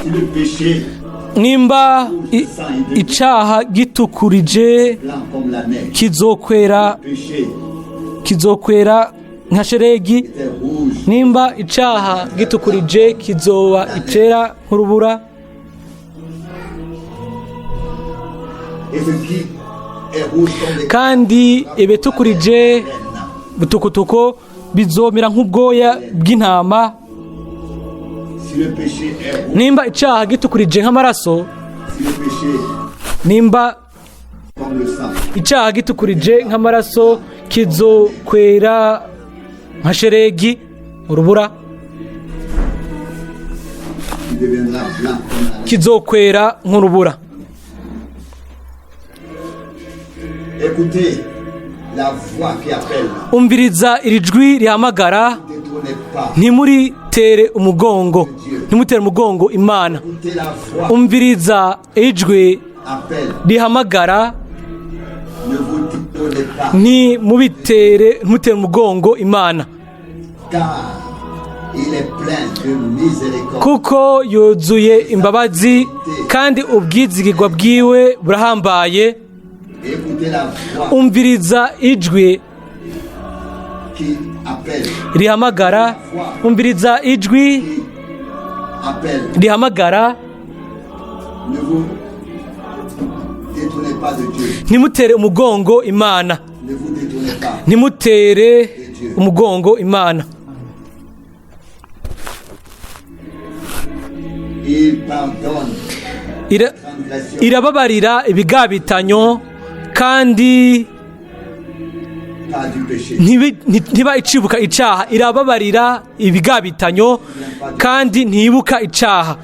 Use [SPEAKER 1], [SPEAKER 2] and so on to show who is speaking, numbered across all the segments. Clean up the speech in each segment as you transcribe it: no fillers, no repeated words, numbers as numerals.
[SPEAKER 1] Si le péché
[SPEAKER 2] Nimba icaha gitukurije,
[SPEAKER 1] blanc comme la neige,
[SPEAKER 2] kizokwera,
[SPEAKER 1] péché
[SPEAKER 2] kizokwera nka sheregi.
[SPEAKER 1] était rouge,
[SPEAKER 2] Nimba icaha gitukurije, kizoba icera nk'urubura.
[SPEAKER 1] Et ce qui est rouge comme des
[SPEAKER 2] Kandi ibitukurije butukutuko bizomera nk'ubwoya bw'intama.
[SPEAKER 1] Si le péché est rouge,
[SPEAKER 2] Nimba icaha gitukurije nk'amaraso,
[SPEAKER 1] si le péché
[SPEAKER 2] nimba
[SPEAKER 1] comme le sang,
[SPEAKER 2] icaha gitukurije nk'amaraso, kizokwera nka sheregi, urubura.
[SPEAKER 1] Il deviendra blanc comme la neige.
[SPEAKER 2] Kizokwera nk'urubura.
[SPEAKER 1] Écoutez la voix qui appelle.
[SPEAKER 2] Umviriza iri jwi rihamagara.
[SPEAKER 1] Ne détournez pas.
[SPEAKER 2] Ntimuritere umugongo, ntimutere umugongo Imana.
[SPEAKER 1] Écoutez la voix
[SPEAKER 2] Umviriza ijwi
[SPEAKER 1] appelle.
[SPEAKER 2] rihamagara.
[SPEAKER 1] Ne vous détournez pas.
[SPEAKER 2] Ntimubitere, ntimutere umugongo Imana.
[SPEAKER 1] Car il est plein de miséricorde.
[SPEAKER 2] Kuko yuzuye imbabazi kandi ubwizigirwa bwiwe burahambaye.
[SPEAKER 1] Écoutez la voix
[SPEAKER 2] Umviriza ijwi
[SPEAKER 1] qui appelle.
[SPEAKER 2] rihamagara. Umviriza ijwi
[SPEAKER 1] Qui appelle.
[SPEAKER 2] rihamagara.
[SPEAKER 1] Ne vous détournez pas de Dieu.
[SPEAKER 2] Ntimutere umugongo Imana.
[SPEAKER 1] Ne vous détournez pas.
[SPEAKER 2] Ntimutere umugongo Imana.
[SPEAKER 1] Il pardonne transgression
[SPEAKER 2] Irababarira ibigabitanyo kandi
[SPEAKER 1] pas du péché.
[SPEAKER 2] Ntiba icibuka icaha. Irababarira ibigabitanyo kandi ntibuka icaha.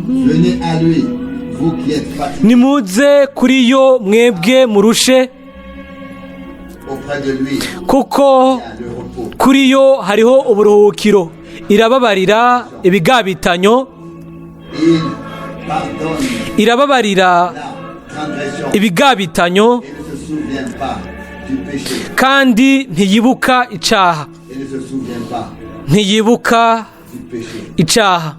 [SPEAKER 1] Venez à lui, vous qui êtes fatigués,
[SPEAKER 2] Nimuze kuri yo mwebwe murushe,
[SPEAKER 1] auprès de lui,
[SPEAKER 2] kuko
[SPEAKER 1] il y a le repos.
[SPEAKER 2] Kuri yo hariho uburuhukiro. Irababarira ibigabitanyo.
[SPEAKER 1] Il pardonne
[SPEAKER 2] Irababarira
[SPEAKER 1] la transgression
[SPEAKER 2] ibigabitanyo
[SPEAKER 1] et ne se souvient pas du péché.
[SPEAKER 2] kandi ntiyibuka icaha.
[SPEAKER 1] Et ne se souvient pas
[SPEAKER 2] Ntiyibuka
[SPEAKER 1] du péché.
[SPEAKER 2] icaha.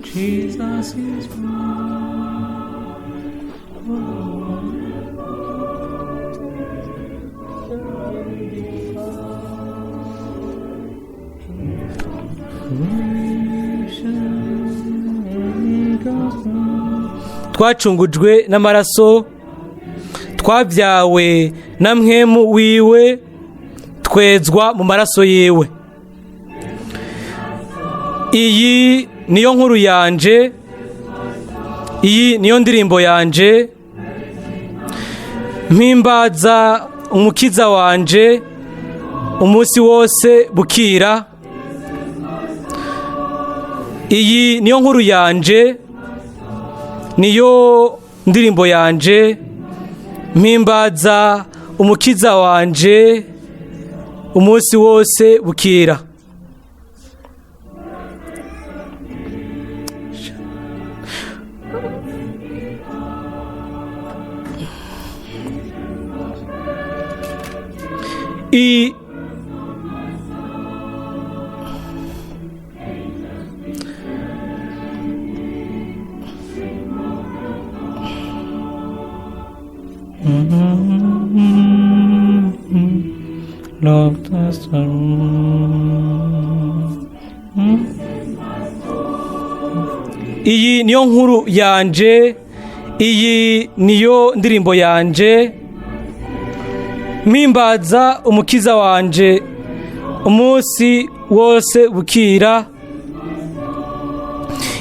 [SPEAKER 2] Jesus is. Twacungujwe n'amaraso, twabyawe na Mpwemu wiwe, twezwa mu maraso yiwe. Iyi niyo nkuru yanje, iyi niyo ndirimbo yanje. Mpimbaza Umukiza wanje umunsi wose bukira. Iyi niyo nkuru yanje, niyo ndirimbo yanje. Mpimbaza Umukiza wanje umunsi wose bukira. I Love the Iyi niyo nkuru yanje, iyi niyo ndirimbo yanje. Mpimbaza Umukiza wanje umunsi wose bukira.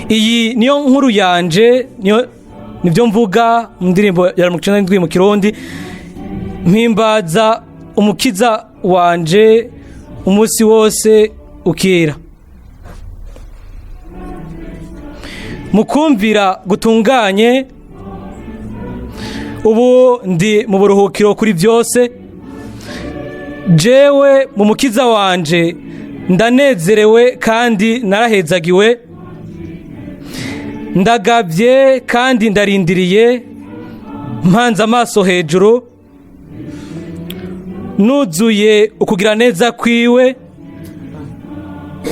[SPEAKER 2] Iyi niyo nkuru yanje, niyo nibyo mvuga mu ndirimbo ya 97 mu Kirundi. Mpimbaza Umukiza wanje umunsi wose ukira. Mukumvira gutunganye, ubu ndi mu buruhukiro kuri byose. Jewe mu mukiza wanje ndanezerewe kandi narahezagiwe, ndagabye kandi ndarindiriye, mpanze amaso hejuru, nuzuye ukugira neza kwiwe,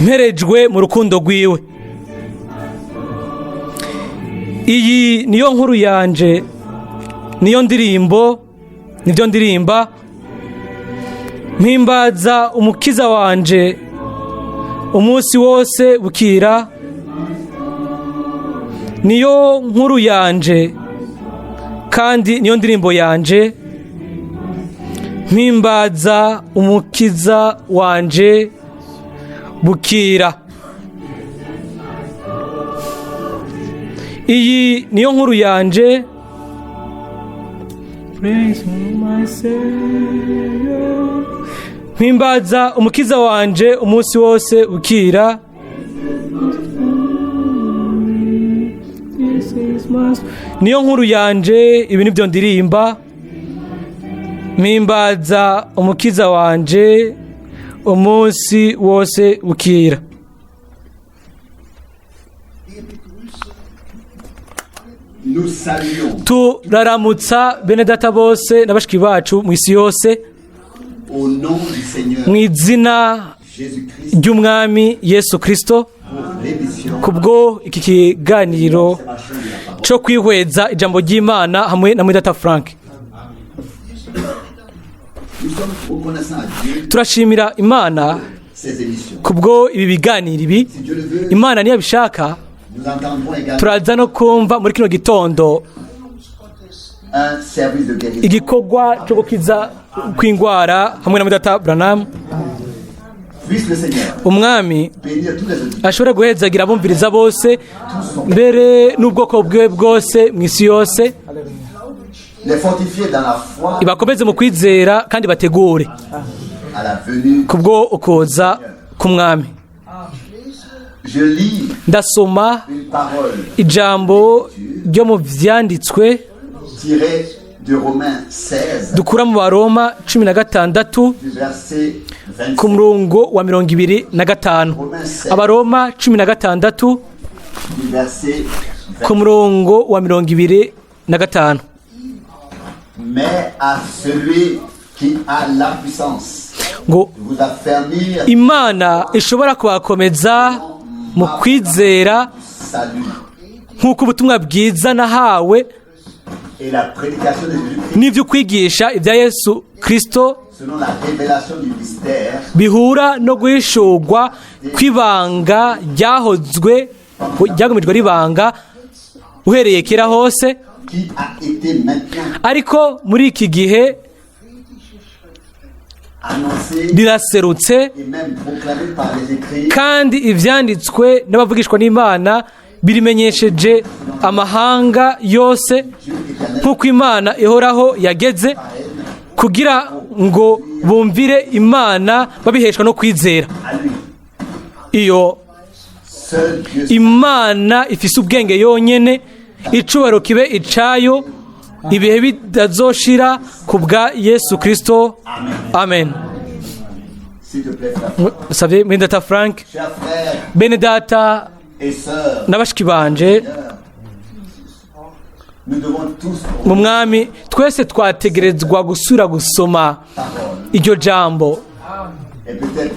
[SPEAKER 2] mperejwe mu rukundo rwiwe. Iyi niyo nkuru yanje, niyo ndirimbo, nibyo ndirimba. Mpimbaza umukiza wanje umunsi wose bukira. Niyo nkuru yanje kandi niyo ndirimbo yanje. Mpimbaza umukiza wanje bukira. Iyi niyo nkuru yanje. Praise my Savior. Mpimbaza umukiza wanje umunsi wose bukira. Niyo nkuru yanje, ibi nibyo ndirimba. Mpimbaza umukiza wanje umunsi wose bukira.
[SPEAKER 1] Nous saluons
[SPEAKER 2] Turaramutsa bene data bose na bashiki bacu mu isi yose
[SPEAKER 1] au nom du Seigneur
[SPEAKER 2] mu izina
[SPEAKER 1] Jésus-Christ
[SPEAKER 2] ry'umwami Yesu Kristo
[SPEAKER 1] pour l'émission
[SPEAKER 2] kubwo iki kiganiro
[SPEAKER 1] Observation de la parole.
[SPEAKER 2] cyo kwihweza ijambo ry'Imana hamwe na mwidata Frank.
[SPEAKER 1] Nous sommes reconnaissants à Dieu
[SPEAKER 2] Turashimira Imana
[SPEAKER 1] ces émissions.
[SPEAKER 2] kubwo ibi biganiro ibi.
[SPEAKER 1] Si Dieu le veut,
[SPEAKER 2] Imana niyabishaka
[SPEAKER 1] nous entendrons également
[SPEAKER 2] turaza no kumva muri kino gitondo
[SPEAKER 1] un service de guérison.
[SPEAKER 2] igikorwa cyo gukiza kw'ingwara hamwe na mwidata Branham.
[SPEAKER 1] Puisse le Seigneur
[SPEAKER 2] Umwami
[SPEAKER 1] bénir tous les auditeurs,
[SPEAKER 2] ashobora guhezagira abumviriza bose mbere n'ubwoko bwe bwose mu isi yose,
[SPEAKER 1] les fortifier dans la foi
[SPEAKER 2] ibakomeze mu kwizera kandi bategure
[SPEAKER 1] à la venue.
[SPEAKER 2] kubwo ukuza k'umwami.
[SPEAKER 1] Je lis
[SPEAKER 2] Ndasoma
[SPEAKER 1] une parole
[SPEAKER 2] ijambo ryo mu vyanditswe
[SPEAKER 1] tirée de Romains 16,
[SPEAKER 2] dukura mu Baroma 16
[SPEAKER 1] du verset
[SPEAKER 2] ku
[SPEAKER 1] 25.
[SPEAKER 2] murongo wa 25.
[SPEAKER 1] Romains 16,
[SPEAKER 2] Abaroma 16
[SPEAKER 1] du verset
[SPEAKER 2] ku
[SPEAKER 1] 25.
[SPEAKER 2] murongo wa 25.
[SPEAKER 1] Mais à celui qui a la puissance
[SPEAKER 2] Ngo
[SPEAKER 1] de vous affermir
[SPEAKER 2] Imana ishobora kubakomeza mu kwizera
[SPEAKER 1] salut
[SPEAKER 2] nk'uko ubutumwa bwiza nahawe
[SPEAKER 1] et la prédication de Jésus-Christ
[SPEAKER 2] n'ibyo kwigisha ibya Yesu Kristo
[SPEAKER 1] selon la révélation du mystère
[SPEAKER 2] bihura no guhishurwa kw'ibanga ryahozwe ryagumijwe ribanga uhereye kera hose,
[SPEAKER 1] qui a été maintenant
[SPEAKER 2] ariko muri iki gihe
[SPEAKER 1] annoncé
[SPEAKER 2] riraserutse
[SPEAKER 1] et même proclamé par les écrits
[SPEAKER 2] kandi ivyanditswe n'abavugishwa n'Imana birimenyesheje amahanga yose
[SPEAKER 1] Dieu éternel
[SPEAKER 2] nk'uko Imana ihoraho yageze kugira ngo bumvire Imana babiheshwa no kwizera.
[SPEAKER 1] à lui
[SPEAKER 2] Iyo
[SPEAKER 1] seul Dieu
[SPEAKER 2] Imana ifise ubwenge yonyene, icubahiro kibe icayo ibihe bidazoshira ku bwa Yesu Kristo. Amen.
[SPEAKER 1] s'il te plaît frère.
[SPEAKER 2] Savye mwene data Frank,
[SPEAKER 1] Chers frères
[SPEAKER 2] bene data
[SPEAKER 1] et sœurs,
[SPEAKER 2] na bashiki banje
[SPEAKER 1] nous devons tous
[SPEAKER 2] mu mwami, twese twategerezwa gusubira gusoma
[SPEAKER 1] parole
[SPEAKER 2] iryo jambo
[SPEAKER 1] et peut-être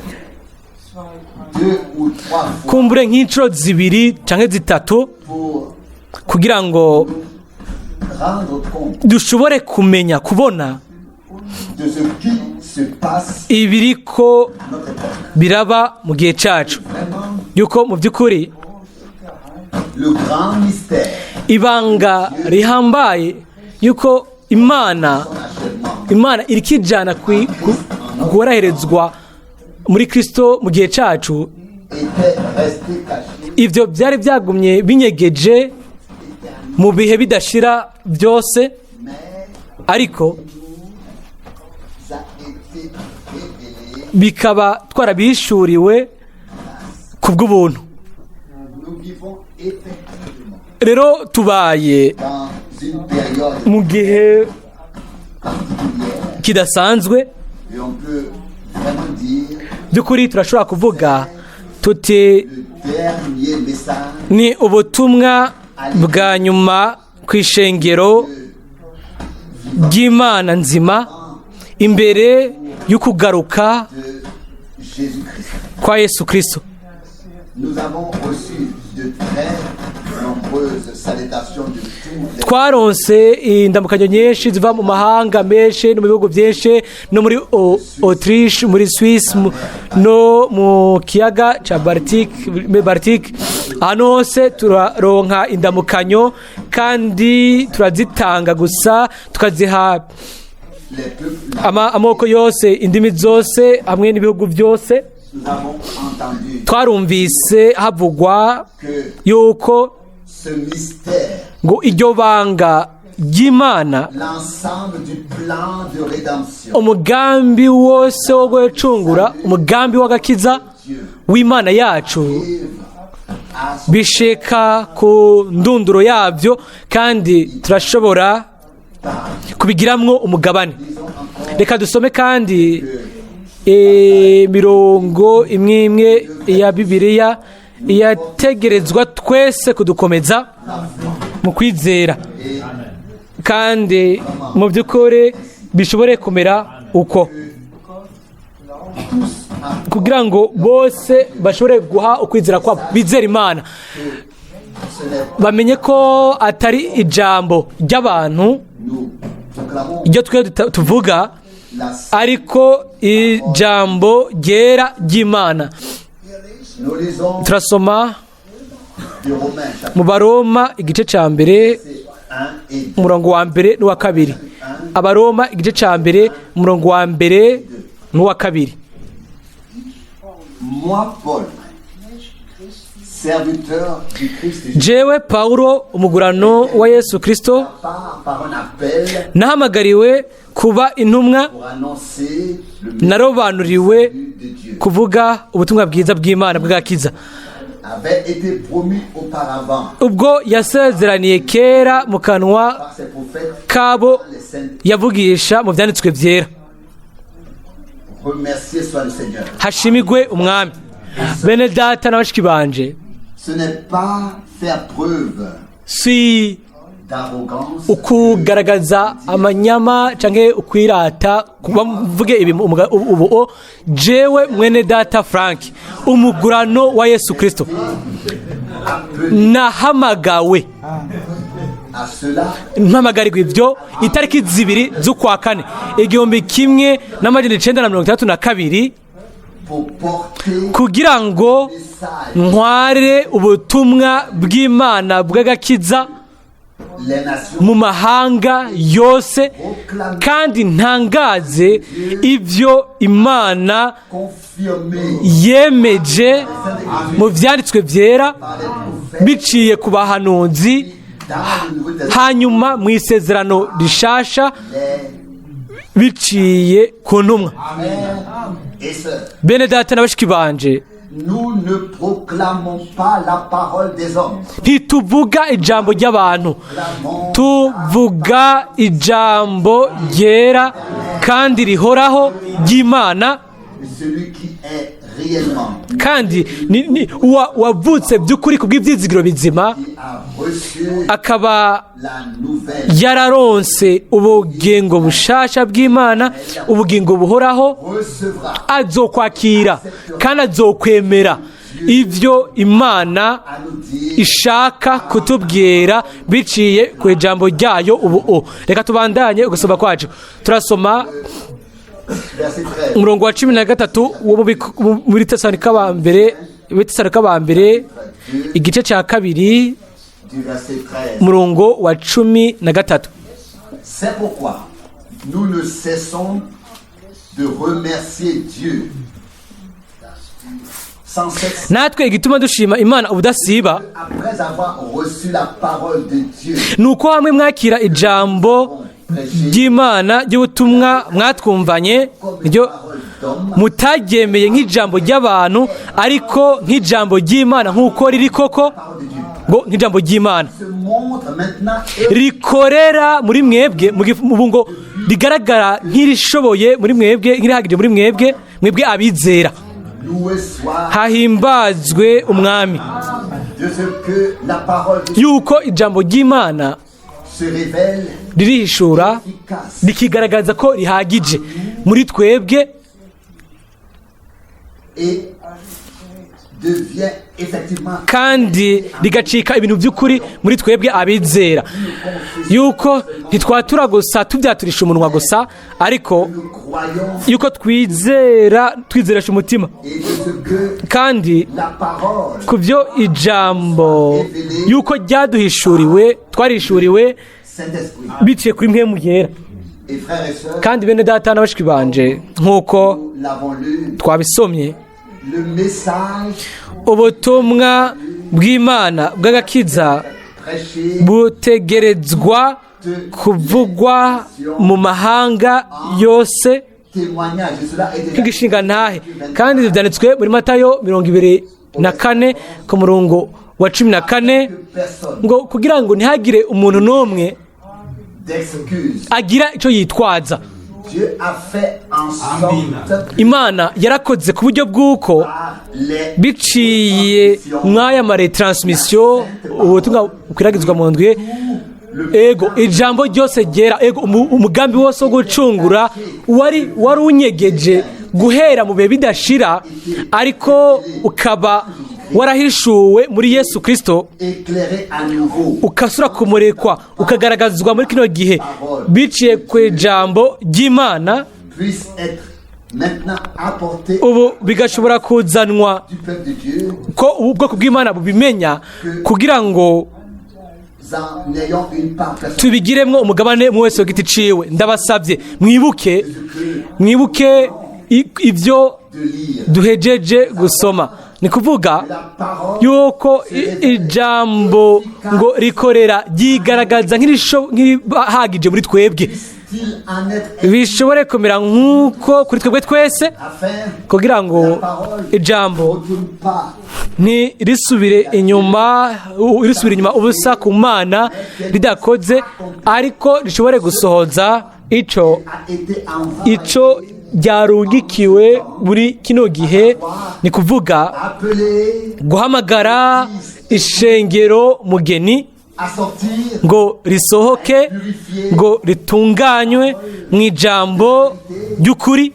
[SPEAKER 1] deux ou trois fois
[SPEAKER 2] kumbure nk'inshuro zibiri canke zitatu
[SPEAKER 1] pour
[SPEAKER 2] kugira ngo
[SPEAKER 1] rendre compte
[SPEAKER 2] dushobore kumenya kubona
[SPEAKER 1] de ce qui se passe
[SPEAKER 2] ibiriko
[SPEAKER 1] à notre époque.
[SPEAKER 2] biraba mu gihe cacu,
[SPEAKER 1] Vraiment,
[SPEAKER 2] yuko mu by'ukuri
[SPEAKER 1] le grand mystère,
[SPEAKER 2] ibanga rihambaye yuko Imana
[SPEAKER 1] son achèvement,
[SPEAKER 2] Imana irikijana guheraherezwa muri Kristo mu gihe cacu,
[SPEAKER 1] était resté caché
[SPEAKER 2] ivyo byari byagumye binyegeje mu bihe bidashira byose,
[SPEAKER 1] mais
[SPEAKER 2] ariko
[SPEAKER 1] ça a été révélé.
[SPEAKER 2] bikaba twarabishuriwe ku bw'ubuntu.
[SPEAKER 1] Nous vivons effectivement
[SPEAKER 2] Rero tubaye
[SPEAKER 1] dans une période
[SPEAKER 2] mu gihe
[SPEAKER 1] particulière
[SPEAKER 2] kidasanzwe.
[SPEAKER 1] Et on peut vraiment dire
[SPEAKER 2] By'ukuri turashobora kuvuga tuti
[SPEAKER 1] le dernier message
[SPEAKER 2] ni ubutumwa bwa nyuma ku ishengero ry'Imana nzima imbere y'ukugaruka
[SPEAKER 1] de Jésus-Christ.
[SPEAKER 2] kwa Yesu Kristo.
[SPEAKER 1] Nous avons reçu de très nombreuses salutations de tous les
[SPEAKER 2] Twaronse indamukanyo nyinshi ziva mu mahanga menshi no mu bihugu byinshi, no muri Autriche, muri Suisse, no mu kiyaga ca Baltique. Ahantu hose turaronka indamukanyo kandi turazitanga gusa tukaziha
[SPEAKER 1] les peuples.
[SPEAKER 2] Amoko yose, indimi zose hamwe n'ibihugu byose.
[SPEAKER 1] Nous avons entendu
[SPEAKER 2] Twarumvise havugwa
[SPEAKER 1] que
[SPEAKER 2] yuko
[SPEAKER 1] ce mystère,
[SPEAKER 2] ngo iryo banga ry'Imana,
[SPEAKER 1] l'ensemble du plan de rédemption,
[SPEAKER 2] umugambi wose wo gucungura, umugambi w'agakiza w'Imana yacu,
[SPEAKER 1] arrive à son
[SPEAKER 2] bishika ku ndunduro yabyo kandi turashobora kubigiramwo umugabane.
[SPEAKER 1] Lisons encore
[SPEAKER 2] Reka dusome kandi imirongo imwe imwe ya Bibiliya yategerezwa twese kudukomeza mu kwizera, kandi mu by'ukuri bishobore kumera uko kugira ngo bose bashobore guha ukwizera kwabo, bizere Imana,
[SPEAKER 1] ce n'est
[SPEAKER 2] bamenye ko atari ijambo ry'abantu
[SPEAKER 1] nous proclamons
[SPEAKER 2] iryo twe tuvuga,
[SPEAKER 1] la
[SPEAKER 2] ariko ijambo ryera ry'Imana.
[SPEAKER 1] Nous lisons
[SPEAKER 2] Turasoma
[SPEAKER 1] du Romains chapitre
[SPEAKER 2] mu Baroma igice cya mbere,
[SPEAKER 1] 1 et 2.
[SPEAKER 2] umurongo wa mbere n'uwa kabiri. Abaroma igice cya mbere, umurongo wa mbere n'uwa kabiri.
[SPEAKER 1] Moi, Paul, serviteur du Christ Jésus,
[SPEAKER 2] Jewe Pawulo, umugurano wa Yesu Kristo,
[SPEAKER 1] par un appel
[SPEAKER 2] nahamagariwe kuba intumwa,
[SPEAKER 1] pour annoncer le message
[SPEAKER 2] narobanuriwe
[SPEAKER 1] de Dieu,
[SPEAKER 2] kuvuga ubutumwa bwiza bw'Imana bw'agakiza,
[SPEAKER 1] avait été promis auparavant
[SPEAKER 2] ubwo yasezeraniye kera mu kanwa
[SPEAKER 1] par ses prophètes,
[SPEAKER 2] kabo
[SPEAKER 1] les saints.
[SPEAKER 2] yavugisha mu byanditswe byera.
[SPEAKER 1] Remercié soit le Seigneur.
[SPEAKER 2] Hashimigwe Umwami. Bene data na bashiki banje,
[SPEAKER 1] Ce n'est pas faire preuve
[SPEAKER 2] si
[SPEAKER 1] d'arrogance
[SPEAKER 2] ukugaragaza amanyama canke ukwirata kuba mvuge ibi ubu o jewe mwene data Frank, umugurano wa Yesu Kristo, nahamagawe,
[SPEAKER 1] à cela
[SPEAKER 2] mpamagarirwa ibyo itariki 2 z'ukwa kane 1962
[SPEAKER 1] pour porter
[SPEAKER 2] kugira ngo
[SPEAKER 1] message
[SPEAKER 2] ntware ubutumwa bw'Imana bw'agakiza
[SPEAKER 1] les nations
[SPEAKER 2] mu mahanga yose, kandi ntangaze ibyo Imana
[SPEAKER 1] confirmé
[SPEAKER 2] yemeje mu byanditswe byera
[SPEAKER 1] par les prophètes
[SPEAKER 2] biciye ku bahanuzi,
[SPEAKER 1] dans le Nouveau Testament.
[SPEAKER 2] Hanyuma mu Isezerano Rishasha
[SPEAKER 1] Les
[SPEAKER 2] biciye ku ntumwa.
[SPEAKER 1] frères et sœurs,
[SPEAKER 2] Bene data na bashiki banje,
[SPEAKER 1] nous ne proclamons pas la parole des hommes.
[SPEAKER 2] Ntituvuga ijambo ry'abantu,
[SPEAKER 1] Proclamons
[SPEAKER 2] tuvuga ijambo ryera kandi rihoraho ry'Imana.
[SPEAKER 1] celui qui est réellement,
[SPEAKER 2] Kandi ni wavutse by'ukuri ku bw'ibyizigiro bizima,
[SPEAKER 1] qui a reçu
[SPEAKER 2] akaba
[SPEAKER 1] la nouvelle,
[SPEAKER 2] yararonse ubugingo bushasha bw'Imana, ubugingo buhoraho,
[SPEAKER 1] recevra
[SPEAKER 2] azokwakira kandi azokwemera ibyo Imana
[SPEAKER 1] à nous dire
[SPEAKER 2] ishaka kutubwira biciye ku ijambo ryayo. Ubu o reka tubandanye ugusoma kwacu. Turasoma
[SPEAKER 1] verset 13.
[SPEAKER 2] umurongo wa 13 wo muri Tesalonika ba mbere, Tesalonika ba mbere igice cya kabiri,
[SPEAKER 1] Du verset 13.
[SPEAKER 2] umurongo wa 13.
[SPEAKER 1] C'est pourquoi nous ne cessons de remercier Dieu sans cesse
[SPEAKER 2] Natwe igituma dushima Imana ubudasiba
[SPEAKER 1] après avoir reçu la parole de Dieu
[SPEAKER 2] ni uko hamwe mwakira ijambo ry'Imana ry'ubutumwa mwatwumvanye,
[SPEAKER 1] comme une
[SPEAKER 2] ryo
[SPEAKER 1] parole d'homme,
[SPEAKER 2] mutaryemeye nk'ijambo ry'abantu, ariko nk'ijambo ry'Imana nk'uko riri koko,
[SPEAKER 1] parole de Dieu
[SPEAKER 2] ngo nk'ijambo ry'Imana
[SPEAKER 1] se montre maintenant et
[SPEAKER 2] rikorera muri mwebwe ubu ngo Rigaragara nk'irishoboye muri mwebwe, nk'irihagije muri mwebwe, mwebwe abizera.
[SPEAKER 1] Loué soit
[SPEAKER 2] Hahimbazwe Umwami
[SPEAKER 1] de ce que la parole de
[SPEAKER 2] yuko ijambo ry'Imana
[SPEAKER 1] se révèle
[SPEAKER 2] ririhishura,
[SPEAKER 1] efficace
[SPEAKER 2] rikigaragaza ko rihagije muri twebwe
[SPEAKER 1] et devient effectivement
[SPEAKER 2] kandi rigacika ibintu by'ukuri muri twebwe abizera, yuko ntitwatura gusa tubyaturisha umunwa gusa, ariko
[SPEAKER 1] nous croyons
[SPEAKER 2] yuko twizera twizeresha umutima
[SPEAKER 1] et de ce que
[SPEAKER 2] kandi
[SPEAKER 1] la parole
[SPEAKER 2] ku byo ijambo yuko ryaduhishuriwe, twarishuriwe
[SPEAKER 1] Saint-Esprit.
[SPEAKER 2] biciye kuri Mpwemu Yera.
[SPEAKER 1] Et frères et sœurs,
[SPEAKER 2] Kandi bene data na bashiki banje, nk'uko
[SPEAKER 1] nous l'avons lu,
[SPEAKER 2] twabisomye,
[SPEAKER 1] le message
[SPEAKER 2] ubutumwa bw'Imana bw'agakiza
[SPEAKER 1] prêché
[SPEAKER 2] butegerezwa kuvugwa mu mahanga yose
[SPEAKER 1] témoignage. Et cela est déjà
[SPEAKER 2] nk'igishinga ntahe. Kandi ibyo byanditswe muri Matayo 24 ku murongo wa 14,
[SPEAKER 1] que personne
[SPEAKER 2] ngo kugira ngo ntihagire umuntu n'umwe
[SPEAKER 1] d'excuse.
[SPEAKER 2] agira icyo yitwaza.
[SPEAKER 1] Dieu a fait en sorte
[SPEAKER 2] Imana yarakoze ku buryo bw'uko
[SPEAKER 1] par les
[SPEAKER 2] biciye mw'aya ma retransmissions, ubutumwa bukwiragizwa mu ndwi, ego, ijambo ryose ryera, ego, umugambi wose wo gucungura wari unyegeje guhera mu bihe bidashira, ariko ukaba warahishuwe muri Yesu Kirisito,
[SPEAKER 1] éclairé à nouveau
[SPEAKER 2] ukasura kumurikwa, ukagaragazwa muri kino gihe biciye ku ijambo ry'Imana,
[SPEAKER 1] puisse être maintenant apporté
[SPEAKER 2] ubu bigashobora kuzanwa
[SPEAKER 1] du peuple de Dieu,
[SPEAKER 2] ko ubu bwoko bw'Imana bubimenya, kugira ngo
[SPEAKER 1] en ayant une part personnelle.
[SPEAKER 2] tubigiremwo umugabane umwe wese ku giti ciwe. Ndabasabye mwibuke, mwibuke ibyo
[SPEAKER 1] De lire
[SPEAKER 2] duhejeje gusoma, ni kuvuga
[SPEAKER 1] la parole
[SPEAKER 2] yuko ijambo ngo rikorera ryigaragaza nk'irihagije muri twebwe,
[SPEAKER 1] puisse-t-il en être
[SPEAKER 2] bishobore kumera nk'uko kuri twebwe twese,
[SPEAKER 1] afin
[SPEAKER 2] kugira ngo ijambo
[SPEAKER 1] retourne pas
[SPEAKER 2] ntirisubire inyuma, risubire inyuma ubusa ku Mana ridakoze, ariko rishobore gusohoza ico
[SPEAKER 1] a été envoyé
[SPEAKER 2] ico ryarungikiwe muri kino gihe, ni kuvuga
[SPEAKER 1] appelé
[SPEAKER 2] guhamagara ishengero mugeni
[SPEAKER 1] à sortir
[SPEAKER 2] ngo risohoke, ngo ritunganywe mu ijambo ry'ukuri,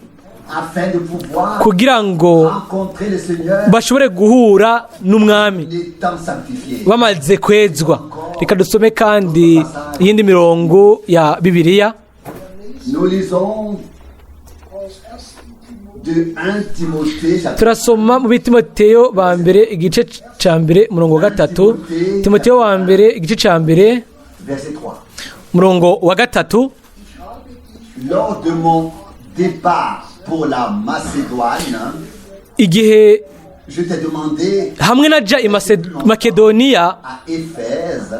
[SPEAKER 1] afin de pouvoir
[SPEAKER 2] kugira ngo
[SPEAKER 1] rencontrer le Seigneur
[SPEAKER 2] bashobore guhura n'Umwami
[SPEAKER 1] l'étant sanctifié.
[SPEAKER 2] bamaze kwezwa. Reka dusome kandi iyindi mirongo ya Bibiliya.
[SPEAKER 1] Nous lisons de 1 Timothée chapitre
[SPEAKER 2] Turasoma mu Timoteyo ba mbere igice cya mbere umurongo wa 3. Timoteyo wa mbere igice cya mbere
[SPEAKER 1] verset 3.
[SPEAKER 2] umurongo wa 3.
[SPEAKER 1] Lors de mon départ pour la Macédoine,
[SPEAKER 2] Igihe
[SPEAKER 1] je t'ai demandé
[SPEAKER 2] hamwe na ja i Makedoniya,
[SPEAKER 1] à Éphèse,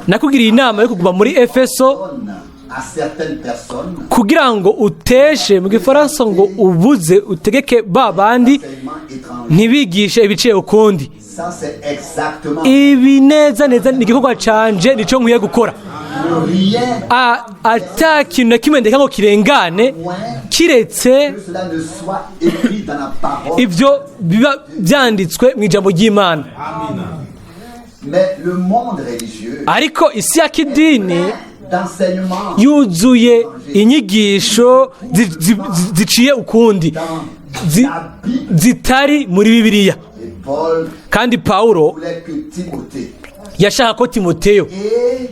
[SPEAKER 2] nakugiriye inama yo kuguma muri Efeso
[SPEAKER 1] donne à certaines personnes
[SPEAKER 2] kugira ngo uteshe, mu gifaransa ngo ubuze, utegeke ba bandi
[SPEAKER 1] enseignement étranger.
[SPEAKER 2] ntibigishe ibiciye ukundi.
[SPEAKER 1] Ça, c'est exactement
[SPEAKER 2] Ibi neza neza ni igikorwa canje, nico nkwiye gukora.
[SPEAKER 1] rien
[SPEAKER 2] Ata kintu na kimwe ndeka ngo kirengane kiretse
[SPEAKER 1] que cela ne soit écrit dans la parole.
[SPEAKER 2] ibyo biba byanditswe mu ijambo ry'Imana.
[SPEAKER 1] Mais le monde religieux
[SPEAKER 2] Ariko isi ya kidini
[SPEAKER 1] d'enseignement
[SPEAKER 2] yuzuye inyigisho ziciye ukundi,
[SPEAKER 1] dans la Bible.
[SPEAKER 2] zitari muri Bibiliya.
[SPEAKER 1] Et Paul
[SPEAKER 2] Kandi Pawulo
[SPEAKER 1] voulait que Timothée
[SPEAKER 2] yashaka ko Timoteyo
[SPEAKER 1] et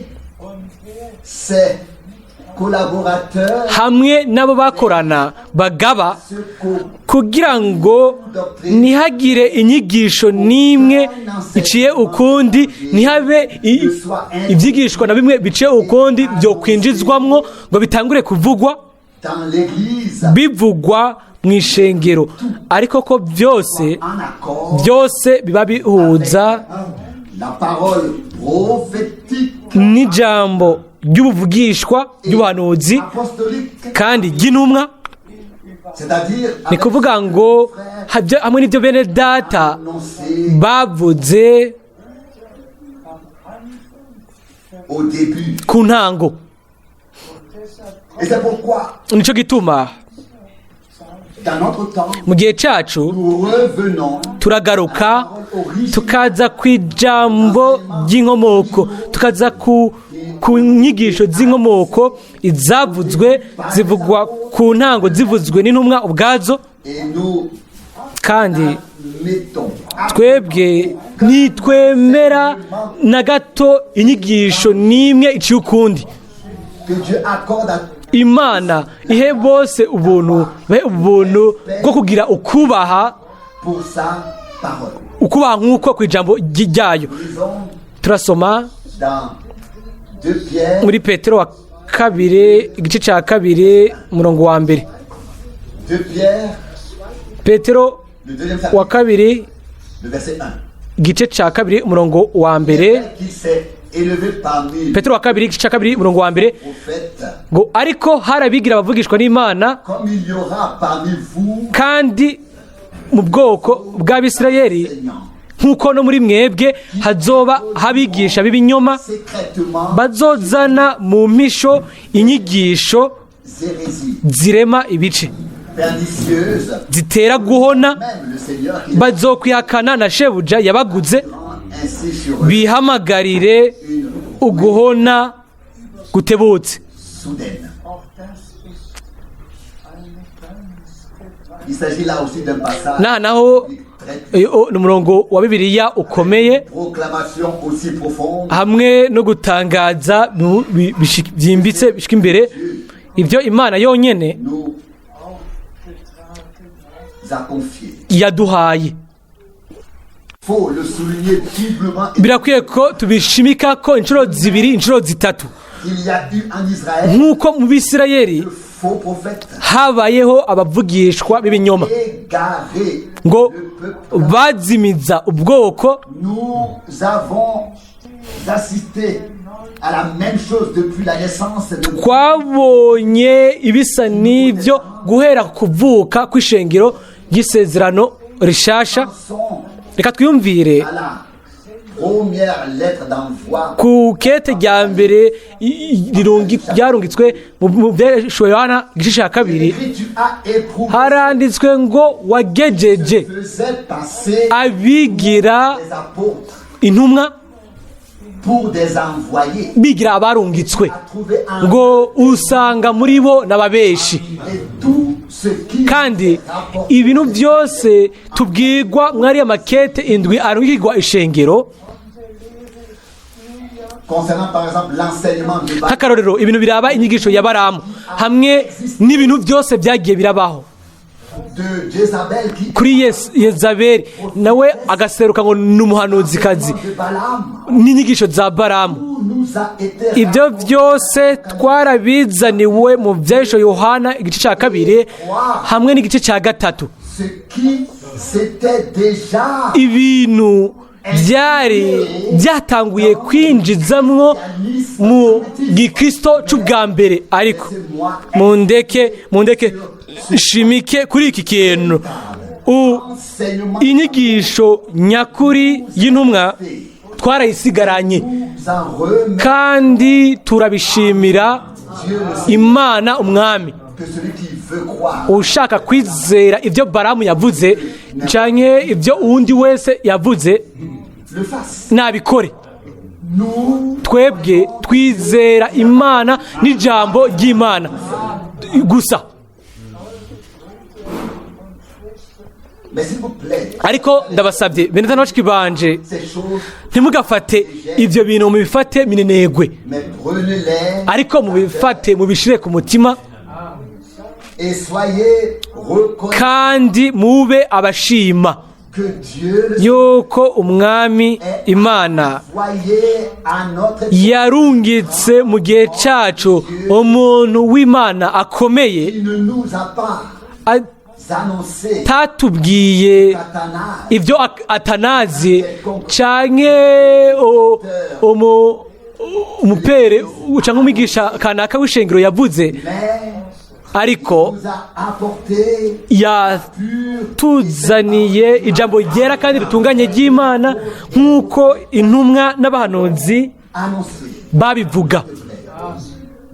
[SPEAKER 1] ses collaborateurs
[SPEAKER 2] hamwe n'abo bakorana bagaba
[SPEAKER 1] ce qu'au
[SPEAKER 2] kugira ngo ntihagire inyigisho n'imwe iciye ukundi, ntihabe ibyigishwa na bimwe biciye ukundi byo kwinjizwamwo ngo bitangure kuvugwa
[SPEAKER 1] dans l'église
[SPEAKER 2] bivugwa mu ishengero, ariko ko byose
[SPEAKER 1] en accord
[SPEAKER 2] byose biba bihuza
[SPEAKER 1] la parole prophétique
[SPEAKER 2] n'ijambo ry'ubuvugishwa, ry'ubuhanuzi
[SPEAKER 1] apostolique,
[SPEAKER 2] kandi ry'intumwa,
[SPEAKER 1] c'est-à-dire
[SPEAKER 2] ni kuvuga ngo hamwe n'ibyo bene data
[SPEAKER 1] annoncé
[SPEAKER 2] bavuze
[SPEAKER 1] au début.
[SPEAKER 2] ku ntango.
[SPEAKER 1] Et c'est pourquoi,
[SPEAKER 2] Nico gituma
[SPEAKER 1] dans notre temps,
[SPEAKER 2] mu gihe cyacu
[SPEAKER 1] nous revenons
[SPEAKER 2] turagaruka tukaza ku ijambo ry'inkomoko, tukaza ku nyigisho z'inkomoko, izavuzwe zivugwa ku ntango, zivuzwe n'intumwa ubwazo.
[SPEAKER 1] Et nous
[SPEAKER 2] Kandi
[SPEAKER 1] mettons
[SPEAKER 2] twebwe ntitwemera na gato inyigisho n'imwe iciye ukundi.
[SPEAKER 1] Que Dieu accorde à
[SPEAKER 2] Imana ihe bose ubuntu, bahe ubuntu bwo kugira ukubaha
[SPEAKER 1] pour sa parole.
[SPEAKER 2] ukubaha nk'uko ku ijambo ryayo.
[SPEAKER 1] Lisons
[SPEAKER 2] Turasoma
[SPEAKER 1] dans 2 Pierre,
[SPEAKER 2] muri Petero wa kabiri, igice cya kabiri, umurongo wa mbere.
[SPEAKER 1] 2 Pierre,
[SPEAKER 2] Petero
[SPEAKER 1] le deuxième
[SPEAKER 2] wa
[SPEAKER 1] chapitre,
[SPEAKER 2] kabiri,
[SPEAKER 1] le verset 1.
[SPEAKER 2] igice cya kabiri, umurongo wa mbere.
[SPEAKER 1] Qui s'est élevé parmi les
[SPEAKER 2] Petero wa kabiri, igice cya kabiri, umurongo wa mbere
[SPEAKER 1] prophètes,
[SPEAKER 2] ngo: "Ariko hari abigira abavugishwa n'Imana,
[SPEAKER 1] comme il y aura parmi vous
[SPEAKER 2] kandi mu bwoko bw'Abisirayeli,
[SPEAKER 1] enseignants,
[SPEAKER 2] nk'uko no muri mwebwe hazoba abigisha b'ibinyoma,
[SPEAKER 1] secrètement
[SPEAKER 2] bazozana mu mpisho inyigisho
[SPEAKER 1] hérésies
[SPEAKER 2] zirema ibice,
[SPEAKER 1] pernicieuses,
[SPEAKER 2] zitera guhona,
[SPEAKER 1] même le Seigneur qui
[SPEAKER 2] bazokwihakana na shebuja yabaguze,
[SPEAKER 1] rend ainsi sur eux
[SPEAKER 2] bihamagarire
[SPEAKER 1] une
[SPEAKER 2] uguhona gutebutse."
[SPEAKER 1] soudaine. Il s'agit là aussi d'un passage
[SPEAKER 2] Naha naho
[SPEAKER 1] très
[SPEAKER 2] ni umurongo wa Bibiliya ukomeye,
[SPEAKER 1] proclamation aussi profonde
[SPEAKER 2] hamwe no gutangaza byimbitse bishika imbere ibyo Imana yonyene
[SPEAKER 1] nous a confié.
[SPEAKER 2] yaduhaye.
[SPEAKER 1] Faut le souligner doublement et
[SPEAKER 2] Birakwiye ko tubishimika ko inshuro zibiri, inshuro zitatu,
[SPEAKER 1] il y a eu en Israël
[SPEAKER 2] nk'uko mu Bisirayeli
[SPEAKER 1] de faux prophètes
[SPEAKER 2] habayeho abavugishwa b'ibinyoma,
[SPEAKER 1] égaré
[SPEAKER 2] ngo
[SPEAKER 1] le peuple.
[SPEAKER 2] bazimiza ubwoko.
[SPEAKER 1] Nous avons assisté à la même chose depuis la naissance de
[SPEAKER 2] Twabonye ibisa n'ibyo guhera ku kuvuka kw'ishengero ry'isezerano rishasha.
[SPEAKER 1] Pensons
[SPEAKER 2] Reka twiyumvire
[SPEAKER 1] à la première lettre d'envoi
[SPEAKER 2] ku kete rya mbere ryarungitswe mu Byahishuriwe Yohana, igice cya kabiri.
[SPEAKER 1] Écrit, tu as éprouvé
[SPEAKER 2] Haranditswe ngo wagejeje
[SPEAKER 1] faisait passer
[SPEAKER 2] abigira
[SPEAKER 1] des apôtres
[SPEAKER 2] intumwa,
[SPEAKER 1] pour des envoyés
[SPEAKER 2] bigira abarungitswe,
[SPEAKER 1] a trouvé un
[SPEAKER 2] ngo usanga muri bo n'ababeshi.
[SPEAKER 1] Et tout ce qui
[SPEAKER 2] Kandi
[SPEAKER 1] rapporte
[SPEAKER 2] ibintu byose tubwirwa mwariya makete indwi arungikirwa ishengero,
[SPEAKER 1] concernant par exemple l'enseignement de Balaam,
[SPEAKER 2] nk'akarorero ibintu biraba inyigisho ya Baramu, hamwe n'ibintu byose byagiye birabaho
[SPEAKER 1] de Jézabel qui
[SPEAKER 2] kuri Yezabeli, nawe agaseruka ngo ni umuhanuzikazi,
[SPEAKER 1] de Balaam
[SPEAKER 2] n'inyigisho za Baramu,
[SPEAKER 1] tout nous a été
[SPEAKER 2] ibyo byose twarabizaniwe mu Byahishuriwe Yohana, igice cya kabiri hamwe n'igice cya gatatu.
[SPEAKER 1] Ce qui s'était déjà
[SPEAKER 2] Ibintu byari byatanguye kwinjizamwo mu gikristo cy'ubwa mbere. Ariko mundeke nshimike kuri iki kintu:
[SPEAKER 1] enseignement
[SPEAKER 2] inyigisho nyakuri y'intumwa twarayisigaranye,
[SPEAKER 1] nous en remet
[SPEAKER 2] kandi turabishimira
[SPEAKER 1] Dieu le Seigneur
[SPEAKER 2] Imana Umwami.
[SPEAKER 1] Que celui qui veut croire
[SPEAKER 2] Ushaka kwizera ibyo Baramu yavuze canke ibyo uwundi wese yavuze,
[SPEAKER 1] le fasse.
[SPEAKER 2] nabikore.
[SPEAKER 1] Nous
[SPEAKER 2] Twebwe twizera Imana n'ijambo ry'Imana gusa.
[SPEAKER 1] Mais s'il vous plaît,
[SPEAKER 2] Ariko ndabasabye, bene data na bashiki banje,
[SPEAKER 1] ces choses,
[SPEAKER 2] ntimugafate ibyo bintu mubifate minenegwe,
[SPEAKER 1] mais prenez-les
[SPEAKER 2] ariko mubifate mubishire ku mutima,
[SPEAKER 1] et soyez reconnaissants
[SPEAKER 2] kandi mube abashima
[SPEAKER 1] que Dieu le
[SPEAKER 2] yuko Umwami Imana
[SPEAKER 1] voyez à notre
[SPEAKER 2] yarungitse mu gihe cyacu umuntu w'Imana akomeye,
[SPEAKER 1] Il ne nous a pas annoncé
[SPEAKER 2] atatubwiye
[SPEAKER 1] Athanase
[SPEAKER 2] ibyo Atanazi canke umupere canke umwigisha kanaka w'ishengero yavuze,
[SPEAKER 1] mais
[SPEAKER 2] ariko
[SPEAKER 1] nous a apporté
[SPEAKER 2] yatuzaniye ijambo ryera kandi ritunganye ry'Imana, nk'uko intumwa n'abahanuzi
[SPEAKER 1] annoncé.
[SPEAKER 2] babivuga.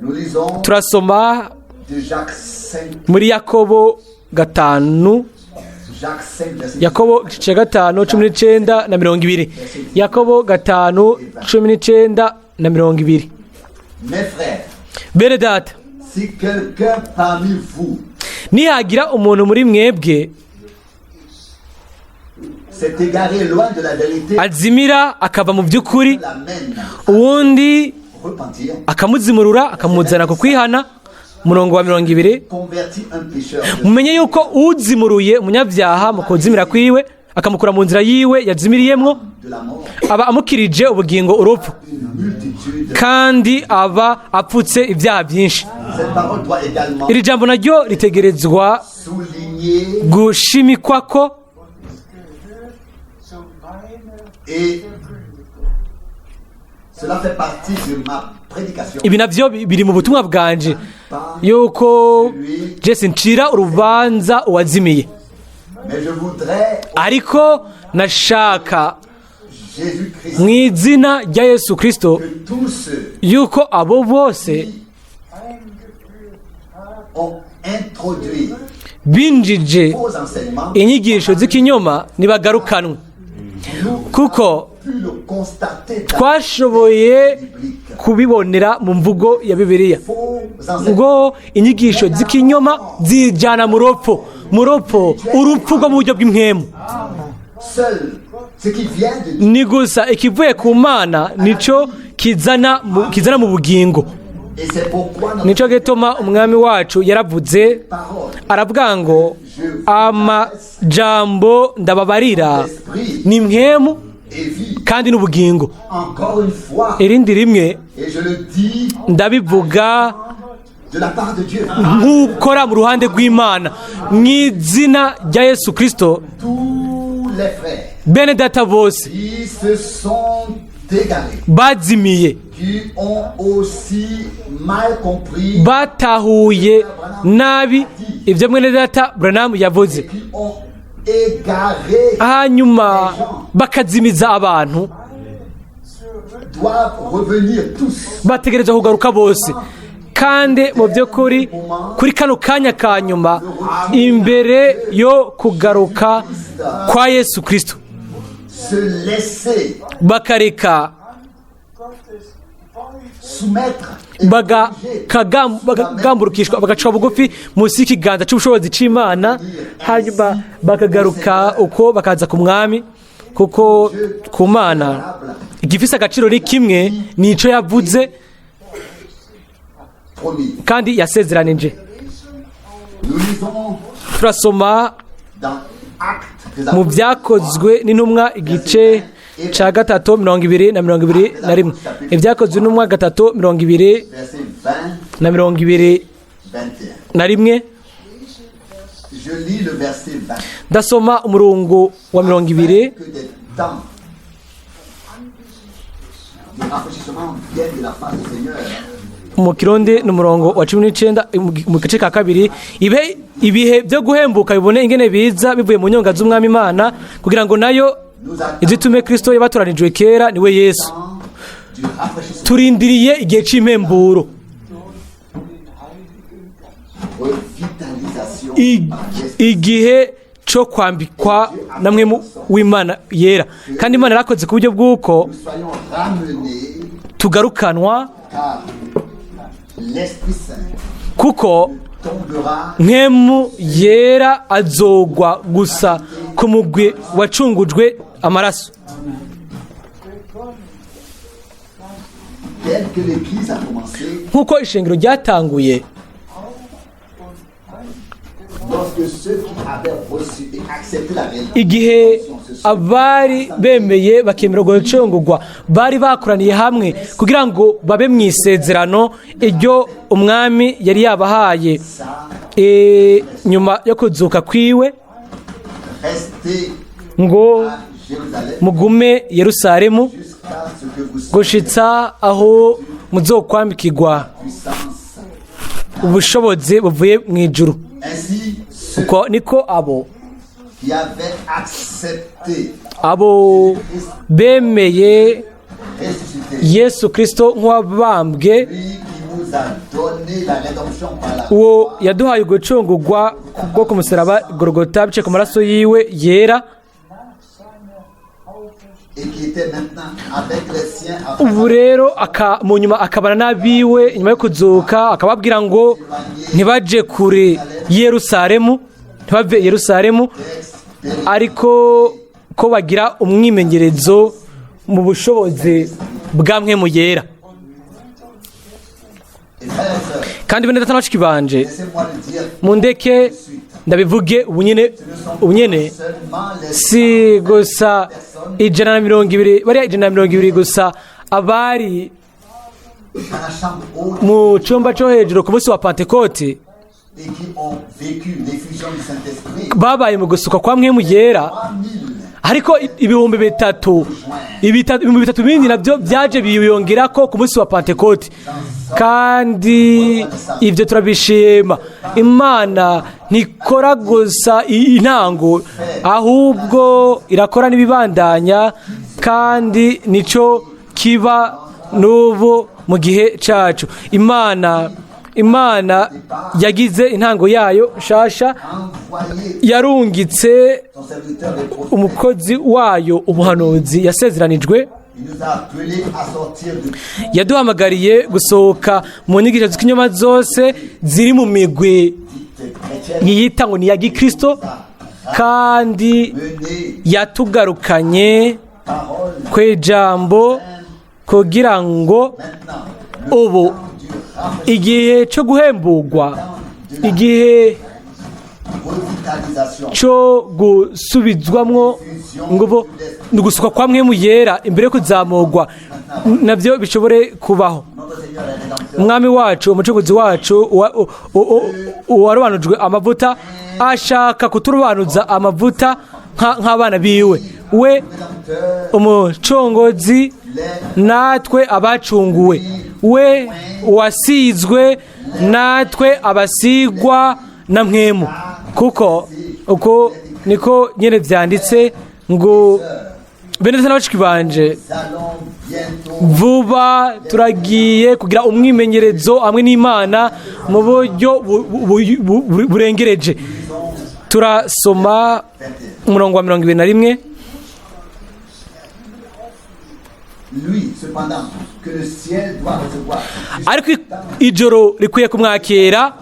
[SPEAKER 1] Nous lisons
[SPEAKER 2] Turasoma
[SPEAKER 1] de Jacques 5,
[SPEAKER 2] Muri Yakobo 5,
[SPEAKER 1] Jacques 5, verset
[SPEAKER 2] Yakobo igice cya 5, 19 na 20. Yakobo 5, 19 na 20.
[SPEAKER 1] Mes frères,
[SPEAKER 2] Bene data,
[SPEAKER 1] si quelqu'un parmi vous
[SPEAKER 2] nihagira umuntu muri mwebwe
[SPEAKER 1] s'est égaré loin de la vérité,
[SPEAKER 2] azimira akava mu by'ukuri,
[SPEAKER 1] l'amène
[SPEAKER 2] uwundi
[SPEAKER 1] à repentir,
[SPEAKER 2] akamuzimurura akamuzana ku kwihana. Umurongo wa 20:
[SPEAKER 1] convertit un pécheur de
[SPEAKER 2] Mumenye yuko uzimuruye umunyabyaha mu kuzimira kwiwe, akamukura mu nzira yiwe yazimiriyemwo,
[SPEAKER 1] de la mort
[SPEAKER 2] aba amukirije ubugingo urupfu,
[SPEAKER 1] une multitude.
[SPEAKER 2] kandi aba apfutse ibyaha byinshi.
[SPEAKER 1] Cette parole doit également
[SPEAKER 2] Iri jambo naryo ritegerezwa
[SPEAKER 1] souligner
[SPEAKER 2] gushimikwa ko
[SPEAKER 1] et cela fait partie de ma prédication.
[SPEAKER 2] Ibi navyo biri mu butumwa bwanje, yuko jesi ncira urubanza uwazimiye.
[SPEAKER 1] Mais je voudrais,
[SPEAKER 2] Ariko nashaka,
[SPEAKER 1] Jésus-Christ,
[SPEAKER 2] mu izina rya Yesu Kristo,
[SPEAKER 1] que tous ceux
[SPEAKER 2] yuko abo bose
[SPEAKER 1] qui ont introduit
[SPEAKER 2] binjije
[SPEAKER 1] faux enseignements,
[SPEAKER 2] inyigisho z'ikinyoma nibagarukanwe,
[SPEAKER 1] nous
[SPEAKER 2] kuko
[SPEAKER 1] pu le constater dans
[SPEAKER 2] twashoboye
[SPEAKER 1] biblique.
[SPEAKER 2] kubibonera mu mvugo ya Bibiliya.
[SPEAKER 1] Faux enseignements
[SPEAKER 2] Ngo inyigisho z'ikinyoma zijyana mu rupfu, mu rupfu, urupfu rwo mu buryo bw'impwemu.
[SPEAKER 1] Seul ce qui vient de Dieu
[SPEAKER 2] Ni gusa ikivuye ku Mana nico kizana mu bugingo.
[SPEAKER 1] Et c'est pourquoi notre
[SPEAKER 2] Nico gituma umwami wacu yaravuze,
[SPEAKER 1] parole,
[SPEAKER 2] aravuga ngo: "Amajambo ndababarira
[SPEAKER 1] esprit
[SPEAKER 2] ni mpwemu
[SPEAKER 1] et vie.
[SPEAKER 2] kandi n'ubugingo."
[SPEAKER 1] Encore une fois,
[SPEAKER 2] Irindi rimwe,
[SPEAKER 1] et je le dis
[SPEAKER 2] ndabivuga
[SPEAKER 1] de la part de Dieu,
[SPEAKER 2] nk'ukora mu ruhande rw'Imana, mu izina rya Yesu Kirisito,
[SPEAKER 1] tous les frères
[SPEAKER 2] bene data bose
[SPEAKER 1] qui se sont égarés,
[SPEAKER 2] bazimiye,
[SPEAKER 1] qui ont aussi mal compris,
[SPEAKER 2] batahuye nabi ibyo mwene data Buranamu yavuze,
[SPEAKER 1] qui ont égaré,
[SPEAKER 2] hanyuma bakazimiza abantu,
[SPEAKER 1] doivent revenir tous.
[SPEAKER 2] Bategereza kugaruka bose. Kandi mu by'ukuri, kuri kano kanya ka nyuma imbere yo kugaruka kwa Yesu Kirisito,
[SPEAKER 1] Se laisser
[SPEAKER 2] bakareka
[SPEAKER 1] soumettre et corriger
[SPEAKER 2] bagagamburukishwa, bagacwa bugufi munsi y'ikiganza cy'ubushobozi cy'Imana, hanyuma bakagaruka uko bakaza ku mwami, kuko ku Mana igifise agaciro ni kimwe, ni icyo yavuze
[SPEAKER 1] promis.
[SPEAKER 2] kandi yasezeranije.
[SPEAKER 1] Nous lisons
[SPEAKER 2] Turasoma
[SPEAKER 1] dans Actes des
[SPEAKER 2] mu
[SPEAKER 1] Apôtres,
[SPEAKER 2] Byakozwe n'Intumwa igice cya 3, 20 na 21. Ibyakozwe n'Intumwa 3, 20
[SPEAKER 1] verset 20,
[SPEAKER 2] na 21.
[SPEAKER 1] 21. Je lis le verset 20.
[SPEAKER 2] Ndasoma umurongo wa 20.
[SPEAKER 1] Que des temps de rafraîchissement viennent de la face du Seigneur.
[SPEAKER 2] Mu Kirundi ni umurongo wa 19 mu gice ka kabiri: Ibe ibihe byo guhembuka bibone ingene biza bivuye mu nyonga z'umwami Imana, kugira ngo nayo
[SPEAKER 1] Nous attendons
[SPEAKER 2] izitume Kristo yabatoranijwe kera, niwe Yesu.
[SPEAKER 1] Du rafraîchissement,
[SPEAKER 2] Turindiriye igihe cy'impemburo,
[SPEAKER 1] revitalisation par l'Esprit.
[SPEAKER 2] igihe cyo kwambikwa na mwe w'Imana yera. Kandi Imana yarakoze ku buryo bw'uko
[SPEAKER 1] Nous soyons ramenés
[SPEAKER 2] tugarukanwa,
[SPEAKER 1] car l'Esprit Saint
[SPEAKER 2] kuko
[SPEAKER 1] tombera
[SPEAKER 2] Mpwemu Yera azogwa gusa ku mugwi wacungujwe amaraso.
[SPEAKER 1] Tel que l'Église a commencé
[SPEAKER 2] Nk'uko ishengero ryatanguye,
[SPEAKER 1] lorsque ceux qui avaient reçu et accepté la réalité
[SPEAKER 2] igihe abari bemeye bakemera gucungurwa bari bakoraniye hamwe kugira ngo babe mu isezerano iryo umwami yari yabahaye nyuma yo kuzuka kwiwe,
[SPEAKER 1] restez
[SPEAKER 2] ngo:
[SPEAKER 1] à Jérusalem
[SPEAKER 2] "Mugume Yerusalemu
[SPEAKER 1] jusqu'à ce que vous soyez
[SPEAKER 2] gushitsa aho muzokwambikirwa
[SPEAKER 1] puissance.
[SPEAKER 2] ubushobozi buvuye mu ijuru."
[SPEAKER 1] Ainsi, ceux
[SPEAKER 2] Uko niko abo
[SPEAKER 1] qui avaient accepté
[SPEAKER 2] abo bemeye
[SPEAKER 1] ressuscité,
[SPEAKER 2] Yesu Kirisito nk'uwabambwe,
[SPEAKER 1] lui qui nous a donné la rédemption par la
[SPEAKER 2] Uwo yaduhaye ugucungurwa bwo ku musaraba Gorogota biciye ku maraso yiwe yera,
[SPEAKER 1] et qui était maintenant avec les siens après
[SPEAKER 2] ubu rero mu nyuma akabana n'abiwe inyuma yo kuzuka, akababwira ngo ntibaje kure Yerusalemu, ntibave i Yerusalemu, ariko ko bagira umwimenyerezo mu bushobozi bwa Mpwemu Yera.
[SPEAKER 1] Et frères et sœurs,
[SPEAKER 2] Kandi bene data na bashiki banje,
[SPEAKER 1] laissez-moi le dire
[SPEAKER 2] mundeke ndabivuge ubunyene ubunyene.
[SPEAKER 1] Seulement les
[SPEAKER 2] Si gusa 120, bariya 120 gusa abari
[SPEAKER 1] dans la chambre haute
[SPEAKER 2] mu cyumba cyo hejuru ku munsi wa Pantekoti
[SPEAKER 1] et qui ont vécu l'effusion du Saint-Esprit,
[SPEAKER 2] babaye mu gusuka kwa Mpwemu Yera,
[SPEAKER 1] 3000
[SPEAKER 2] ariko 3000, 3000 bindi nabyo byaje biyongera ko ku munsi wa Pantekoti, kandi ibyo turabishima. Imana ntikora gusa intango, ahubwo irakora n'ibibandanya, kandi nicyo kiba n'ubu mu gihe cyacu. Imana yagize intango yayo nshasha,
[SPEAKER 1] envoyé
[SPEAKER 2] yarungitse
[SPEAKER 1] son serviteur et prophète.
[SPEAKER 2] umukozi wayo umuhanuzi yasezeranijwe.
[SPEAKER 1] Il nous a appelés à sortir de
[SPEAKER 2] Yaduhamagariye gusohoka mu nyigisho z'ikinyoma zose ziri mu migwi
[SPEAKER 1] toute chrétienne,
[SPEAKER 2] yiyita ngo ni iya gikristo, kandi
[SPEAKER 1] mener
[SPEAKER 2] yatugarukanye
[SPEAKER 1] parole
[SPEAKER 2] ku ijambo kugira ngo
[SPEAKER 1] maintenant
[SPEAKER 2] ubu
[SPEAKER 1] du rafraîchissement,
[SPEAKER 2] igihe cyo guhemburwa, igihe
[SPEAKER 1] revitalisation
[SPEAKER 2] cyo gusubizwamwo ngo ni ugusuka kwa Mpwemu Yera imbere yo kuzamurwa, nabyo bishobore kubaho.
[SPEAKER 1] Notre Seigneur est rédempteur.
[SPEAKER 2] Umwami wacu, umucunguzi wacu uwarobanujwe amavuta, ashaka kuturobanuza amavuta nk'abana biwe, we
[SPEAKER 1] Rédempteur,
[SPEAKER 2] umucunguzi,
[SPEAKER 1] les
[SPEAKER 2] natwe abacunguwe, we wasizwe, natwe abasigwa na Mpwemu, kuko uko niko nyine byanditse ngo: bene data na bashiki banje,
[SPEAKER 1] nous allons bientôt
[SPEAKER 2] vuba turagiye kugira umwimenyerezo hamwe n'Imana mu buryo burengereje. Turasoma umurongo wa 21.
[SPEAKER 1] Lui, cependant, que le ciel doit recevoir.
[SPEAKER 2] Ariko ijoro rikwiye kumwakira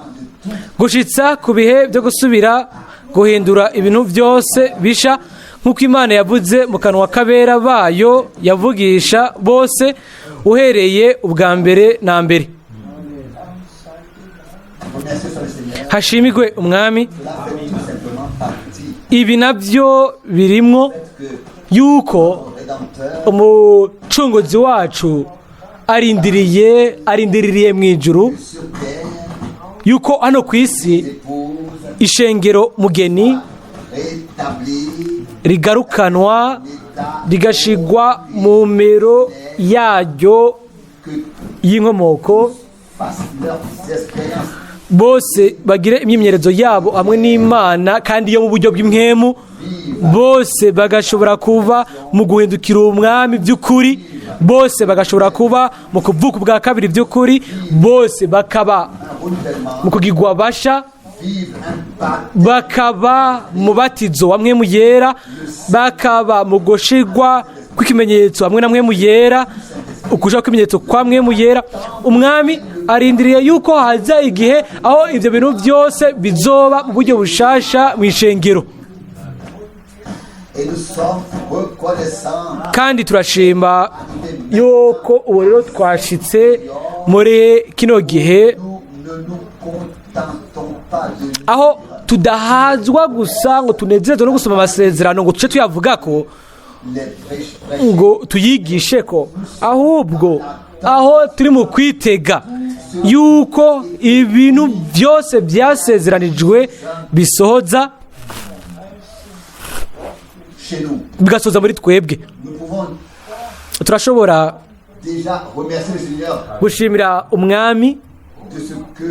[SPEAKER 2] gushitsa ku bihe byo gusubira guhindura ibintu byose bisha, nk'uko Imana yavuze mu kanwa k'abera bayo yavugisha bose uhereye ubwa mbere na mbere.
[SPEAKER 1] Remerciez sur le Seigneur.
[SPEAKER 2] Hashimigwe Umwami.
[SPEAKER 1] Cela fait tout simplement partie
[SPEAKER 2] Ibi nabyo birimwo
[SPEAKER 1] que
[SPEAKER 2] yuko
[SPEAKER 1] le Rédempteur
[SPEAKER 2] umucunguzi wacu arindiririye mu ijuru
[SPEAKER 1] sur terre
[SPEAKER 2] yuko hano ku isi
[SPEAKER 1] épouse
[SPEAKER 2] ishengero mugeni
[SPEAKER 1] rétablir
[SPEAKER 2] rigarukanwa,
[SPEAKER 1] l'état
[SPEAKER 2] rigashigwa mu mero yaryo
[SPEAKER 1] que
[SPEAKER 2] y'inkomoko,
[SPEAKER 1] fassent leurs expériences
[SPEAKER 2] bose bagire imyimenyerezo yabo hamwe n'Imana, kandi yo mu buryo bw'impwemu, bose bagashobora kuba mu guhindukira Umwami by'ukuri, bose bagashobora kuba mu kuvuka ubwa kabiri by'ukuri, bose bakaba
[SPEAKER 1] un renouvellement,
[SPEAKER 2] mu kugigwa basha,
[SPEAKER 1] vivre un pacte
[SPEAKER 2] bakaba mu batizo wa Mpwemu Yera, bakaba mu gushigwa kw'ikimenyetso hamwe na Mpwemu Yera, ukuja kw'ikimenyetso kwa Mpwemu Yera. Umwami arindiriye yuko haza igihe aho ibyo bintu byose bizoba mu buryo bushasha mu ishengero.
[SPEAKER 1] Et nous sommes reconnaissants
[SPEAKER 2] Kandi turashima yuko ubu rero twashitse muri kino gihe
[SPEAKER 1] Nous ne nous contentons pas de
[SPEAKER 2] aho tudahazwa gusa ngo tunezerezwe no gusoma amasezerano ngo tuce tuyavuga ko
[SPEAKER 1] les prêches
[SPEAKER 2] ngo tuyigishe ko, ahubwo aho turi mu kwitega yuko ibintu byose byasezeranijwe bisohoza
[SPEAKER 1] chez nous.
[SPEAKER 2] bigasoza muri twebwe.
[SPEAKER 1] Nous pouvons
[SPEAKER 2] Turashobora
[SPEAKER 1] déjà remercier le Seigneur
[SPEAKER 2] gushimira Umwami
[SPEAKER 1] de ce que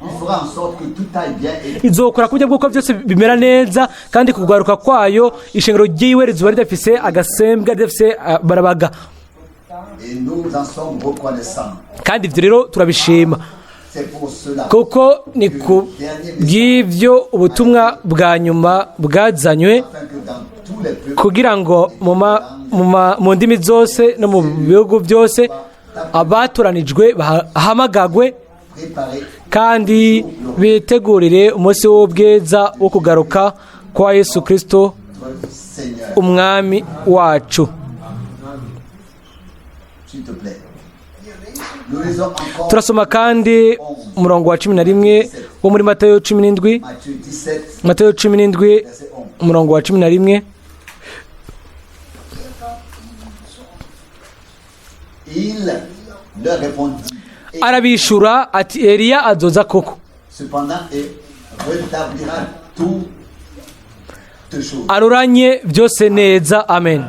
[SPEAKER 1] il fera en sorte que tout aille bien et
[SPEAKER 2] izokora ku buryo bw'uko byose bimera neza, kandi kugaruka kwayo ishengero ryiwe rizuba ridafise agasembwa, ridafise barabaga.
[SPEAKER 1] Et nous en sommes reconnaissants.
[SPEAKER 2] Kandi ibyo rero turabishima.
[SPEAKER 1] C'est pour cela
[SPEAKER 2] Kuko ni ku bw'ibyo ubutumwa bwa nyuma bwazanywe,
[SPEAKER 1] afin que dans tous les peuples
[SPEAKER 2] kugira ngo mu ndimi zose no mu bihugu byose abatoranijwe bahamagagwe
[SPEAKER 1] préparés
[SPEAKER 2] kandi bitegurire umunsi w'ubwiza wo kugaruka kwa Yesu Kirisito
[SPEAKER 1] notre Seigneur.
[SPEAKER 2] Umwami wacu.
[SPEAKER 1] S'il te plaît. Nous lisons encore
[SPEAKER 2] Turasoma kandi umurongo wa 11 wo muri Matayo 17.
[SPEAKER 1] Matthieu 17,
[SPEAKER 2] Matayo 17,
[SPEAKER 1] verset 11.
[SPEAKER 2] umurongo wa 11.
[SPEAKER 1] Il leur répondit. Et
[SPEAKER 2] Arabishura ati: "Eliya azoza koko,
[SPEAKER 1] cependant, et rétablira toutes choses.
[SPEAKER 2] aruranye byose neza." Amen.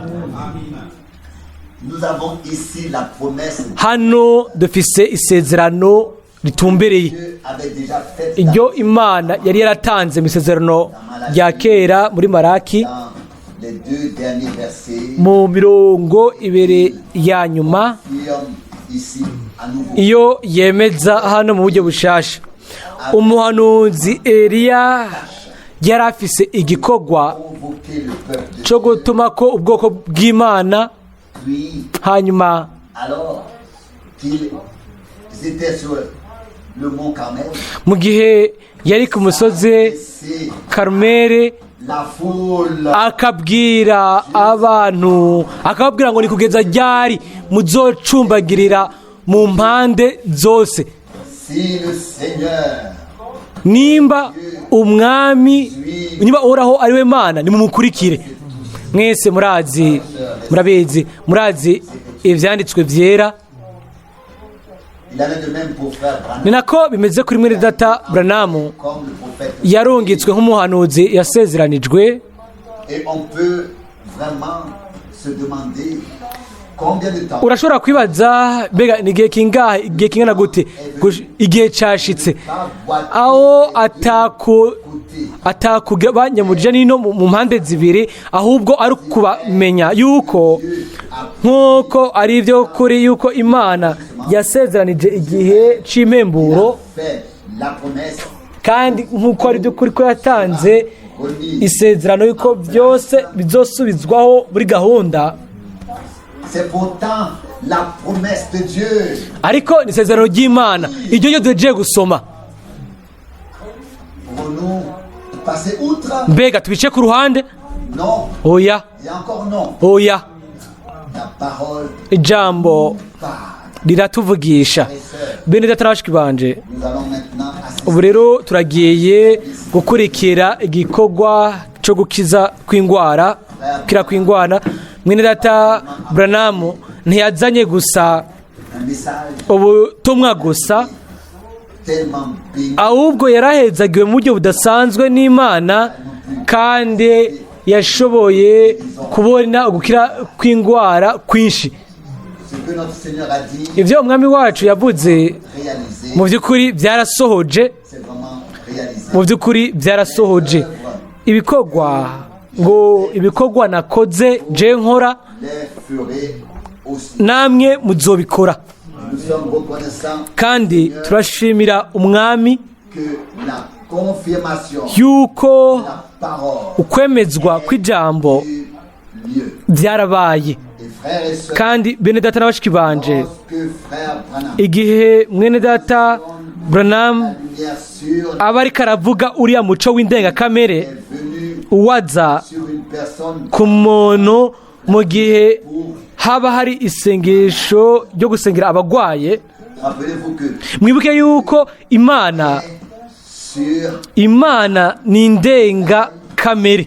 [SPEAKER 1] Nous avons ici la promesse.
[SPEAKER 2] Hano dufise isezerano ritumbereye
[SPEAKER 1] Dieu avait déjà fait
[SPEAKER 2] iryo Imana yari yaratanze mu isezerano rya kera muri Maraki,
[SPEAKER 1] dans les deux derniers versets.
[SPEAKER 2] mu mirongo ibiri ya nyuma,
[SPEAKER 1] Confirme ici à nouveau.
[SPEAKER 2] iyo yemeza hano mu buryo bushasha. Umuhanuzi Eliya yari afise igikorwa
[SPEAKER 1] Convoquer le peuple de
[SPEAKER 2] cyo gutuma ko ubwoko bw'Imana,
[SPEAKER 1] Puis,
[SPEAKER 2] hanyuma
[SPEAKER 1] alors qu'ils étaient sur le mont Carmel,
[SPEAKER 2] mu gihe yari ku musozi
[SPEAKER 1] c'est
[SPEAKER 2] Karumere,
[SPEAKER 1] la foule
[SPEAKER 2] akabwira abantu, akababwira ngo: "Ni kugeza ryari muzocumbagirira mu mpande zose?"
[SPEAKER 1] Si le Seigneur
[SPEAKER 2] Nimba Umwami, niba Uhoraho ari we Mana, nimumukurikire mwese. Murazi, murabizi, murazi ibyanditswe byera.
[SPEAKER 1] Il en est de même pour frère Branham,
[SPEAKER 2] Ni nako bimeze kuri mwene data Branham,
[SPEAKER 1] comme le prophète.
[SPEAKER 2] yarungitswe nk'umuhanuzi yasezeranijwe.
[SPEAKER 1] Et on peut vraiment se demander combien de temps
[SPEAKER 2] Urashobora kwibaza: mbega ni igihe kingahe, igihe kingana gute igihe cyashitse aho ataku atakugabanya muja nino mu mpande zibiri, ahubwo ari ukubamenya yuko nk'uko ari ibyo kuri yuko Imana yasezeranije igihe c'impemburo,
[SPEAKER 1] fait la promesse
[SPEAKER 2] kandi nk'uko ari byo kuri ko yatanze isezerano yuko byose bizosubizwaho muri gahunda.
[SPEAKER 1] C'est pourtant la promesse de Dieu.
[SPEAKER 2] Ariko ni isezerano ry'Imana iryo ryo tugiye gusoma.
[SPEAKER 1] Pouvons-nous passer outre?
[SPEAKER 2] Mbega tubice ku ruhande?
[SPEAKER 1] Non.
[SPEAKER 2] Oya.
[SPEAKER 1] Et encore non.
[SPEAKER 2] Oya.
[SPEAKER 1] La parole
[SPEAKER 2] Ijambo
[SPEAKER 1] parle.
[SPEAKER 2] riratuvugisha. Bene data na bashiki banje,
[SPEAKER 1] Nous allons maintenant assister
[SPEAKER 2] ubu rero turagiye gukurikira igikorwa cyo gukiza kw'indwara, gukira kw'indwara. Mwene data Branham ntiyazanye gusa
[SPEAKER 1] un message
[SPEAKER 2] ubutumwa gusa,
[SPEAKER 1] tellement béni.
[SPEAKER 2] ahubwo yarahezagiwe mu buryo budasanzwe n'Imana, kandi yashoboye kubona ugukira kw'indwara kwinshi.
[SPEAKER 1] Ce que notre Seigneur a dit,
[SPEAKER 2] Ibyo Umwami wacu yavuze,
[SPEAKER 1] réalisé,
[SPEAKER 2] mu by'ukuri byarasohoje.
[SPEAKER 1] c'est vraiment réalisé.
[SPEAKER 2] Mu by'ukuri byarasohoje. Ibikorwa ngo: "Ibikorwa nakoze je nkora,
[SPEAKER 1] Les ferez aussi.
[SPEAKER 2] namwe muzobikora."
[SPEAKER 1] Nous sommes reconnaissants
[SPEAKER 2] Kandi turashimira Umwami
[SPEAKER 1] que la confirmation,
[SPEAKER 2] yuko
[SPEAKER 1] la parole
[SPEAKER 2] ukwemezwa kw'ijambo
[SPEAKER 1] eut lieu.
[SPEAKER 2] byarabaye.
[SPEAKER 1] Et frères et sœurs,
[SPEAKER 2] Kandi bene data na bashiki banje,
[SPEAKER 1] lorsque frère Branham,
[SPEAKER 2] igihe mwene data Branham
[SPEAKER 1] la lumière sur
[SPEAKER 2] aba ariko aravuga uriya muco w'indengakamere
[SPEAKER 1] est venu
[SPEAKER 2] uwaza
[SPEAKER 1] sur une personne
[SPEAKER 2] ku muntu mu gihe
[SPEAKER 1] pour
[SPEAKER 2] haba hari isengesho ryo gusengera abagwaye,
[SPEAKER 1] Rappelez-vous que
[SPEAKER 2] mwibuke yuko Imana,
[SPEAKER 1] sur
[SPEAKER 2] Imana ni indengakamere,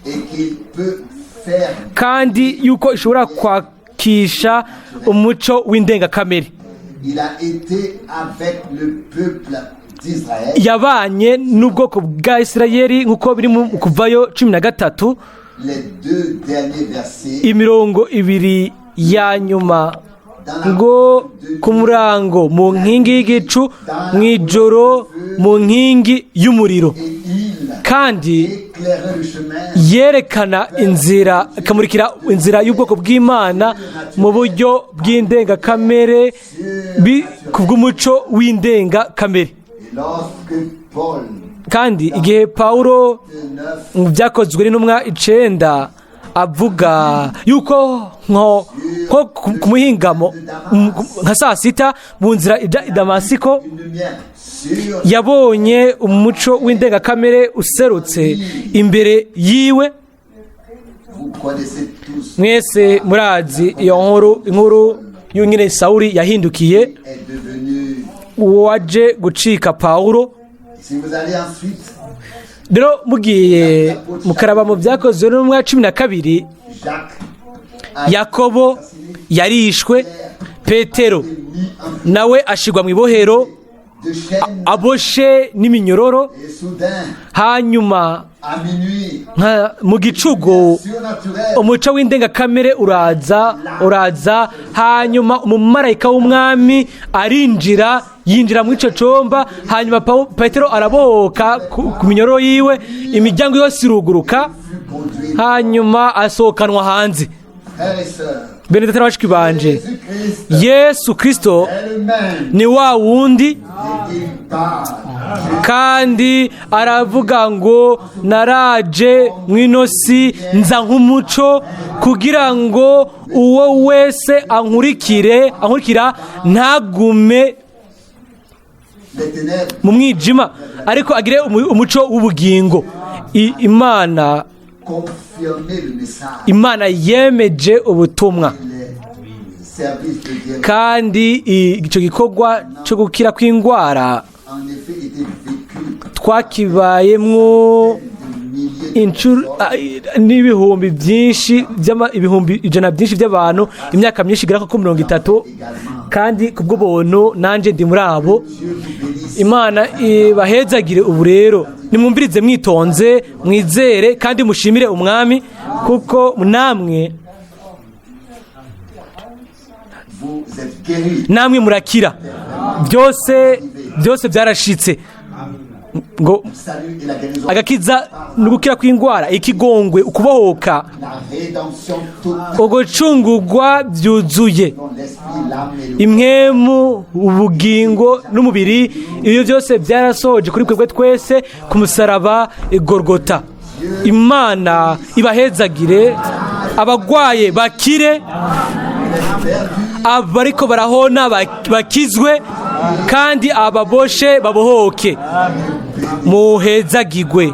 [SPEAKER 1] et qu'il peut faire
[SPEAKER 2] kandi yuko ishobora kwakisha umuco w'indengakamere.
[SPEAKER 1] Il a été avec le peuple d'Israël.
[SPEAKER 2] Yabanye n'ubwoko bwa Isirayeli nk'uko biri mu Kuvayo 13,
[SPEAKER 1] Les deux derniers versets
[SPEAKER 2] imirongo ibiri ya nyuma, ngo: "Ku murango mu nkingi y'igicu, mu ijoro mu nkingi y'umuriro."
[SPEAKER 1] Et il
[SPEAKER 2] Kandi
[SPEAKER 1] éclairait le chemin
[SPEAKER 2] yerekana inzira, ikamurikira inzira y'ubwoko bw'Imana mu buryo bw'indengakamere, ku bw'umuco w'indengakamere.
[SPEAKER 1] Et lorsque Paul
[SPEAKER 2] Kandi igihe Pawulo
[SPEAKER 1] 9
[SPEAKER 2] mu Byakozwe n'Intumwa 9 avuga yuko nko ku muhingamo, nka saa 6, mu nzira ijya i Damasiko,
[SPEAKER 1] une lumière sur
[SPEAKER 2] yabonye umuco w'indengakamere userutse imbere yiwe.
[SPEAKER 1] Vous connaissez tous
[SPEAKER 2] Mwese murazi iyo nkuru, inkuru y'ingene Sawuri yahindukiye,
[SPEAKER 1] est devenu.
[SPEAKER 2] waje gucika Pawulo.
[SPEAKER 1] Si vous allez ensuite
[SPEAKER 2] Rero mugiye mukaraba mu Byakozwe n'Intumwa 12,
[SPEAKER 1] Jacques
[SPEAKER 2] Yakobo yarishwe, Petero
[SPEAKER 1] mis en
[SPEAKER 2] nawe ashirwa mu ibohero
[SPEAKER 1] de chaînes
[SPEAKER 2] aboshe n'iminyuroro.
[SPEAKER 1] Et soudain
[SPEAKER 2] Hanyuma
[SPEAKER 1] à minuit
[SPEAKER 2] nka mu gicugu
[SPEAKER 1] surnaturel
[SPEAKER 2] umuco w'indengakamere uraza, hanyuma umumarayika w'Umwami arinjira, yinjira muri icyo cyumba, hanyuma Petero arabohoka ku minyororo yiwe, imiryango yose iruguruka,
[SPEAKER 1] fut conduit.
[SPEAKER 2] hanyuma asohokanwa hanze.
[SPEAKER 1] Frères et sœurs,
[SPEAKER 2] Bene Data na bashiki banje,
[SPEAKER 1] Jésus-Christ
[SPEAKER 2] Yesu Kristo
[SPEAKER 1] est le même
[SPEAKER 2] ni wa wundi
[SPEAKER 1] et il parle.
[SPEAKER 2] kandi aravuga ngo: "Naraje mw'ino si, nza nk'umuco kugira ngo uwo wese ankurikire, ankurikira, ntagume
[SPEAKER 1] Les ténèbres
[SPEAKER 2] mu mwijima, ariko agire umuco w'ubugingo." Imana
[SPEAKER 1] confirmer le message.
[SPEAKER 2] Imana yemeje ubutumwa.
[SPEAKER 1] Les services de guérison
[SPEAKER 2] Kandi icyo gikorwa cyo gukira kw'indwara
[SPEAKER 1] en effet été vécu
[SPEAKER 2] twakibayemwo
[SPEAKER 1] de milliers de
[SPEAKER 2] inshuro n'ibihumbi byinshi ibihumbi ijana byinshi by'abantu, imyaka myinshi igera ku 30,
[SPEAKER 1] également.
[SPEAKER 2] kandi ku bw'ubuntu nanjye ndi muri abo.
[SPEAKER 1] Dieu vous bénisse.
[SPEAKER 2] Imana ibahezagire. Ubu rero nimwumvirize mwitonze, mwizere kandi mushimire Umwami, kuko namwe
[SPEAKER 1] Vous êtes guéris.
[SPEAKER 2] namwe murakira. Byose byose byarashitse ngo
[SPEAKER 1] Salut et la guérison.
[SPEAKER 2] agakiza ni ugukira kw'indwara, ikigongwe, ukubohoka,
[SPEAKER 1] La rédemption totale
[SPEAKER 2] ugucungurwa byuzuye,
[SPEAKER 1] dans l'esprit, l'âme et le
[SPEAKER 2] impwemu, ubugingo n'umubiri. Ibyo byose byarasohoje kuri twebwe twese ku musaraba Igorogota. Imana ibahezagire, abagwaye bakire, abariko barahona bakizwe, kandi ababoshe babohoke. Muhezagigwe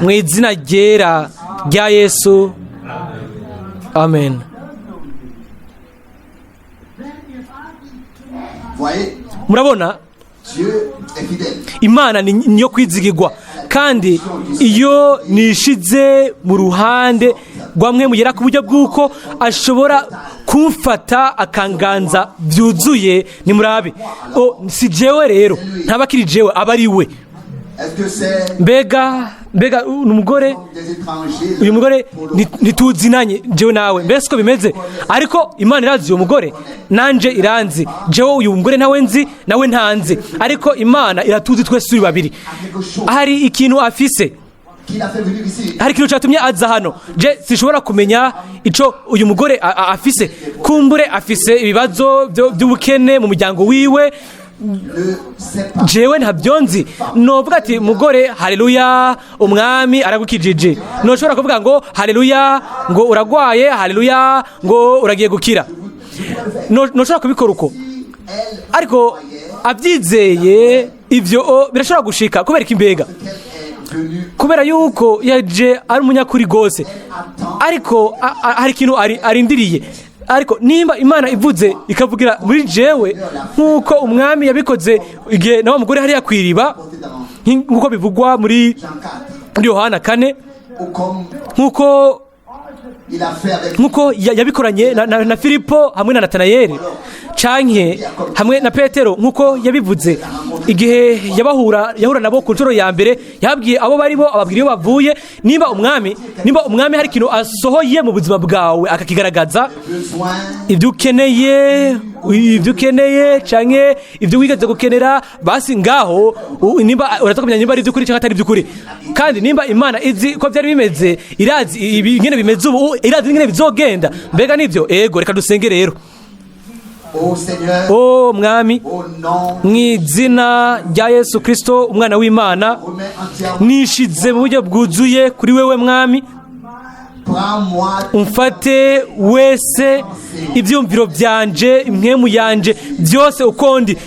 [SPEAKER 2] mu izina ryera rya Yesu, amen.
[SPEAKER 1] Voyez,
[SPEAKER 2] Murabona,
[SPEAKER 1] Dieu est fidèle.
[SPEAKER 2] Imana ni niyo kwizigirwa, kandi iyo nishize mu ruhande rwa mwe mugera ku buryo bw'uko ashobora kumfata akanganza byuzuye. Nimurabe, o si jewe rero, ntaba akiri jewe, aba ari we.
[SPEAKER 1] Est-ce que c'est
[SPEAKER 2] Mbega ni umugore
[SPEAKER 1] des étrangers?
[SPEAKER 2] Uyu mugore ntituzinanye jewe nawe, mbese uko bimeze, ariko Imana irazi uyu mugore, nanje iranzi jewe. Uyu mugore ntawe nzi, nawe ntanzi, ariko Imana iratuzi twese turi babiri.
[SPEAKER 1] Quelque chose
[SPEAKER 2] Hari ikintu afise
[SPEAKER 1] qui l'a fait venir ici.
[SPEAKER 2] hari ikintu cyatumye aza hano. Je sinshobora kumenya ico uyu mugore afise. Kumbure afise ibibazo by'ubukene mu muryango wiwe.
[SPEAKER 1] Ne sait pas.
[SPEAKER 2] Jewe ntabyo nzi. Novuga ati: "Mugore, haleluya, Umwami aragukijije." Noshobora kuvuga ngo: "Haleluya," ngo: "Uragwaye, haleluya," ngo: "Uragiye gukira." Noshobora kubikora uko, ariko abyizeye ibyo birashobora gushika. Kubera ko imbega
[SPEAKER 1] Qu'elle est venue
[SPEAKER 2] kubera yuko yaje ari umunyakuri rwose, ariko hari ikintu arindiriye. Ariko nimba Imana ivuze, ikavugira muri jewe nk'uko Umwami yabikoze igihe na wa mugore hariya ku iriba,
[SPEAKER 1] dans
[SPEAKER 2] nk'uko bivugwa muri
[SPEAKER 1] Jean 4,
[SPEAKER 2] muri Yohana 4,
[SPEAKER 1] ou comme
[SPEAKER 2] nk'uko
[SPEAKER 1] il a fait avec
[SPEAKER 2] nk'uko yabikoranye na Filipo hamwe na Natanayeli. Canke hamwe na Petero, nk'uko yabivuze igihe yabahura, yahura nabo ku nshuro ya mbere, yababwiye abo bari bo, ababwira iyo bavuye. Nimba umwami hari ikintu asohoye mu buzima bwawe akakigaragaza,
[SPEAKER 1] Besoin,
[SPEAKER 2] ibyo ukeneye canke ibyo wigeze gukenera, basi ngaho nimba uraza kumenya nimba ari iby'ukuri cyangwa atari iby'ukuri. Kandi nimba Imana izi ko byari bimeze, irazi ibi ingene bimeze ubu, irazi ingene bizogenda. Mbega nibyo? Ego, reka dusenge rero.
[SPEAKER 1] Ô Seigneur,
[SPEAKER 2] O Mwami,
[SPEAKER 1] au nom,
[SPEAKER 2] mu izina rya Yesu Kristo, umwana w'Imana,
[SPEAKER 1] remets entièrement.
[SPEAKER 2] nishize mu buryo bwuzuye kuri wewe, Mwami.
[SPEAKER 1] Prends-moi.
[SPEAKER 2] Umfate wese, ibyumviro byanje, impwemu yanje, byose uko ndi,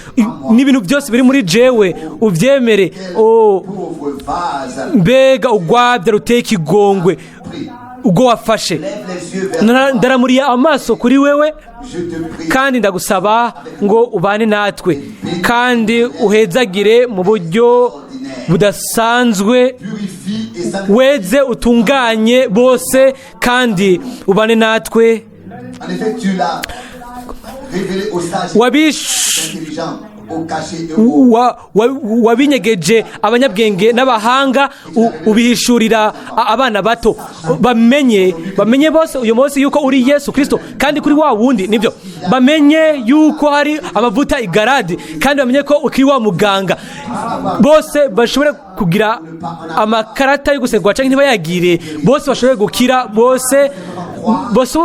[SPEAKER 2] n'ibintu byose biri muri jewe, ubyemere. O
[SPEAKER 1] Pauvre vase.
[SPEAKER 2] mbega ugwabya ruteye ikigongwe ubwo wafashe!
[SPEAKER 1] Lève les yeux vers
[SPEAKER 2] Ndaramuriye amaso kuri wewe.
[SPEAKER 1] Je te prie.
[SPEAKER 2] Kandi ndagusaba ngo ubane natwe kandi uhezagire mu buryo budasanzwe.
[SPEAKER 1] Purifie et sanctifie.
[SPEAKER 2] Weze, utunganye bose kandi ubane natwe.
[SPEAKER 1] En effet, tu l'as révélé aux sages
[SPEAKER 2] Wabish
[SPEAKER 1] intelligents, aux cachés et aux
[SPEAKER 2] wabinyegeje abanyabwenge n'abahanga, ubihishurira abana bato. Bamenye bose uyu munsi yuko uri Yesu Kristo kandi kuri wa wundi. Nibyo, bamenye yuko hari amavuta igaradi, kandi bamenye ko ukiri wa muganga. Bose bashobore kugira amakarata yo gusengwa cyangwa ntibayagire, bose bashobore gukira, bose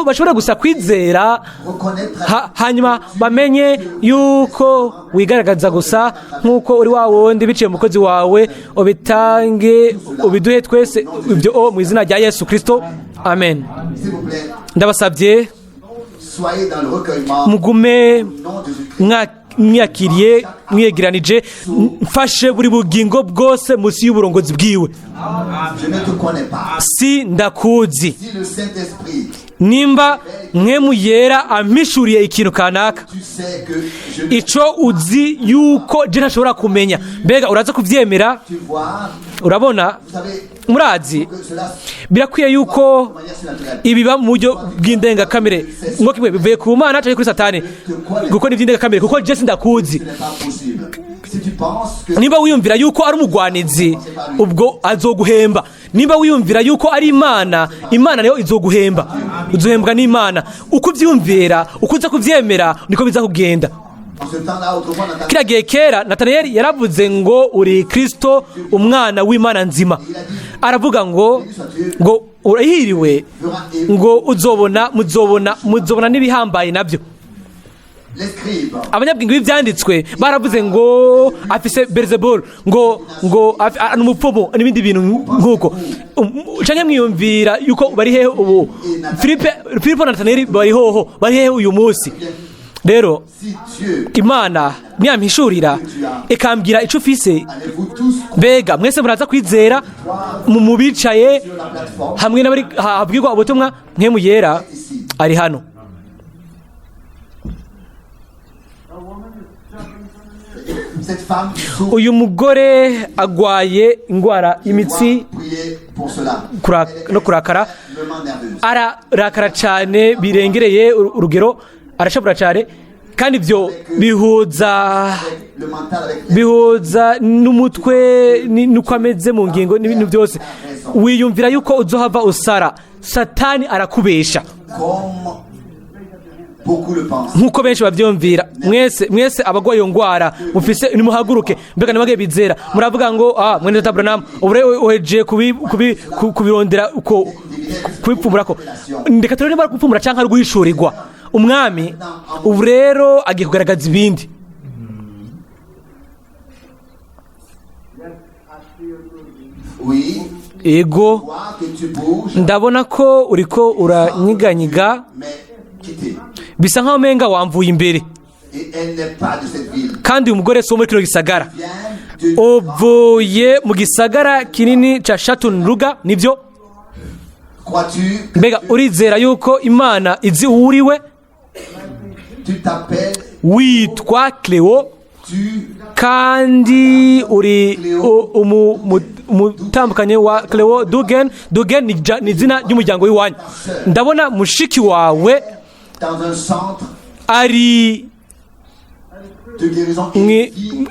[SPEAKER 2] bashobore gusa kwizera.
[SPEAKER 1] Reconnaître
[SPEAKER 2] Hanyuma bamenye yuko wigaragaza gusa nk'uko uri wa wundi biciye mu mukozi wawe. Ubitange, ubiduhe twese ibyo, o mu izina rya Yesu Kristo, amen.
[SPEAKER 1] S'il vous plaît,
[SPEAKER 2] Ndabasabye,
[SPEAKER 1] soyez dans le recueillement.
[SPEAKER 2] mugume
[SPEAKER 1] Au nom de Jésus-Christ.
[SPEAKER 2] Mwiyakiriye, mwiyegeranije. Mfashe buri bugingo bwose munsi y'uburongozi bwiwe.
[SPEAKER 1] Je ne te connais pas.
[SPEAKER 2] Si ndakuzi.
[SPEAKER 1] Si le Saint-Esprit,
[SPEAKER 2] Nimba Mpwemu Yera ampishuriye ikintu kanaka,
[SPEAKER 1] tu sais que je ne
[SPEAKER 2] ico uzi yuko je ntashobora kumenya, mbega uraza kuvyemera?
[SPEAKER 1] Tu vois,
[SPEAKER 2] Urabona,
[SPEAKER 1] vous savez
[SPEAKER 2] murazi,
[SPEAKER 1] que cela
[SPEAKER 2] birakwiye yuko
[SPEAKER 1] de manière surnaturelle.
[SPEAKER 2] ibiba mu buryo bw'indengakamere, ngo kimwe bivuye ku Mana cyangwa kuri Satani, kuko ni iby'indengakamere, kuko je sindakuzi.
[SPEAKER 1] Ce n'est pas possible. Si tu penses que
[SPEAKER 2] Nimba wiyumvira yuko ari umugwanizi, ubwo azoguhemba. Nimba wiyumvira yuko ari Imana, Imana nayo izoguhemba. Uzohembwa n'Imana. Uko ubyiyumvira, uko uza kuvyemera, niko biza kugenda.
[SPEAKER 1] en ce temps-là, autrefois dans ta
[SPEAKER 2] Kiriya gihe kera, Natanayeli yaravuze ngo: "Uri Kristo, umwana w'Imana nzima." Aravuga ngo urahiriwe, ngo uzobona, muzobona n'ibihambaye nabyo.
[SPEAKER 1] Les scribes,
[SPEAKER 2] Abanyabwenge b'ibyanditswe baravuze ngo afise Beelzebul, ngo ni umupfumu n'ibindi bintu nk'uko. Canke mwiyumvira yuko bari hehe ubu? Filipo na Natanayeli bari hoho, bari hehe uyu munsi rero?
[SPEAKER 1] Si Dieu,
[SPEAKER 2] Imana niyampishurira ikambwira ico ufise,
[SPEAKER 1] allez-vous tous
[SPEAKER 2] mbega mwese muraza kwizera mu bicaye
[SPEAKER 1] sur la plateforme
[SPEAKER 2] hamwe n'abari habwirwa ubutumwa? Mpwemu Yera ari hano.
[SPEAKER 1] Cette femme souffre.
[SPEAKER 2] Uyu mugore agwaye indwara y'imitsi
[SPEAKER 1] Prier pour cela.
[SPEAKER 2] no kurakara.
[SPEAKER 1] Extrêmement nerveuse.
[SPEAKER 2] Ararakara cyane birengereye urugero, arashavura cyane, kandi ibyo bihuza
[SPEAKER 1] Avec le mental, avec
[SPEAKER 2] bihuza n'umutwe, n'uko ameze mu ngingo n'ibintu byose. Wiyumvira yuko uzohava usara. Satani arakubesha.
[SPEAKER 1] Comme beaucoup le pensent.
[SPEAKER 2] Nk'uko benshi babyumvira. Mwese, mwese abagwaye iyo ngwara mufise, nimuhaguruke. Mbega nimwage bizera? Muravuga ngo: "Ah, mwene data Branham, ubu rero uhejeje kubirondera uko kubipfumurako." Reka turebe niba ari gupfumura canke ari guhishurirwa. Umwami ubu rero agiye kugaragaza ibindi.
[SPEAKER 1] Oui,
[SPEAKER 2] Ego.
[SPEAKER 1] vois que tu bouges,
[SPEAKER 2] Ndabona ko uriko uranyiganyiga.
[SPEAKER 1] mais quittez.
[SPEAKER 2] Bisa nkaho umenga wamvuye imbere.
[SPEAKER 1] Et elle n'est pas de cette ville.
[SPEAKER 2] Kandi uyu mugore si uwo muri kino gisagara.
[SPEAKER 1] Vient de
[SPEAKER 2] Uvuye mu gisagara kinini ca Shatunruga, nibyo?
[SPEAKER 1] Crois-tu que
[SPEAKER 2] Mbega urizera yuko Imana izi uwo uriwe?
[SPEAKER 1] tu t'appelles,
[SPEAKER 2] Witwa Cleo.
[SPEAKER 1] Tu
[SPEAKER 2] Kandi uri umutandukanye wa Cleo Dugan. Dugan ni izina ry'umuryango w'iwanyu. Ndabona mushiki wawe
[SPEAKER 1] dans un centre
[SPEAKER 2] ari
[SPEAKER 1] de guérison et vie.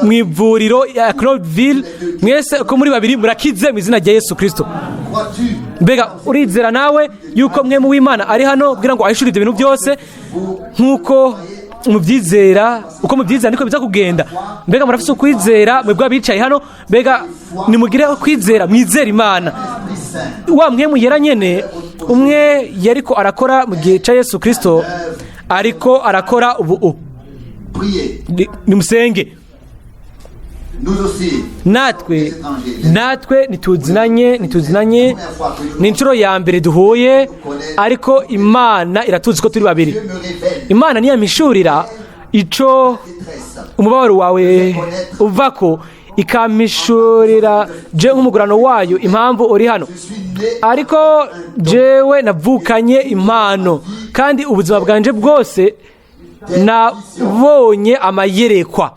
[SPEAKER 2] Mw'ivuriro ya Claudeville. Mwese uko muri babiri murakize mu izina rya Yesu Kristo.
[SPEAKER 1] Crois-tu
[SPEAKER 2] Mbega urizera nawe yuko Mpwemu w'Imana ari hano kugira ngo ahishure ibyo bintu byose? Nk'uko mubyizera, uko mubyizera niko biza kugenda. Mbega murafise ukwizera, mwebwe abicaye hano? Mbega nimugire kwizera, mwizere Imana.
[SPEAKER 1] Esprit Saint
[SPEAKER 2] Wa Mpwemu Yera nyene umwe yariko arakora mu gihe cya Yesu Kristo ariko arakora ubu.
[SPEAKER 1] Priez.
[SPEAKER 2] Nimusenge.
[SPEAKER 1] Nous aussi,
[SPEAKER 2] Natwe ntituzinanye, ni inshuro ya mbere duhuye, ariko Imana iratuzi ko turi babiri.
[SPEAKER 1] Dieu me révèle
[SPEAKER 2] Imana niyamishurira ico
[SPEAKER 1] détresse.
[SPEAKER 2] umubabaro wawe uvako, ikampishurira je nk'umugurano wayo impamvu uri hano.
[SPEAKER 1] Je suis né
[SPEAKER 2] Ariko jewe navukanye impano, kandi ubuzima bwanje bwose nabonye amayerekwa.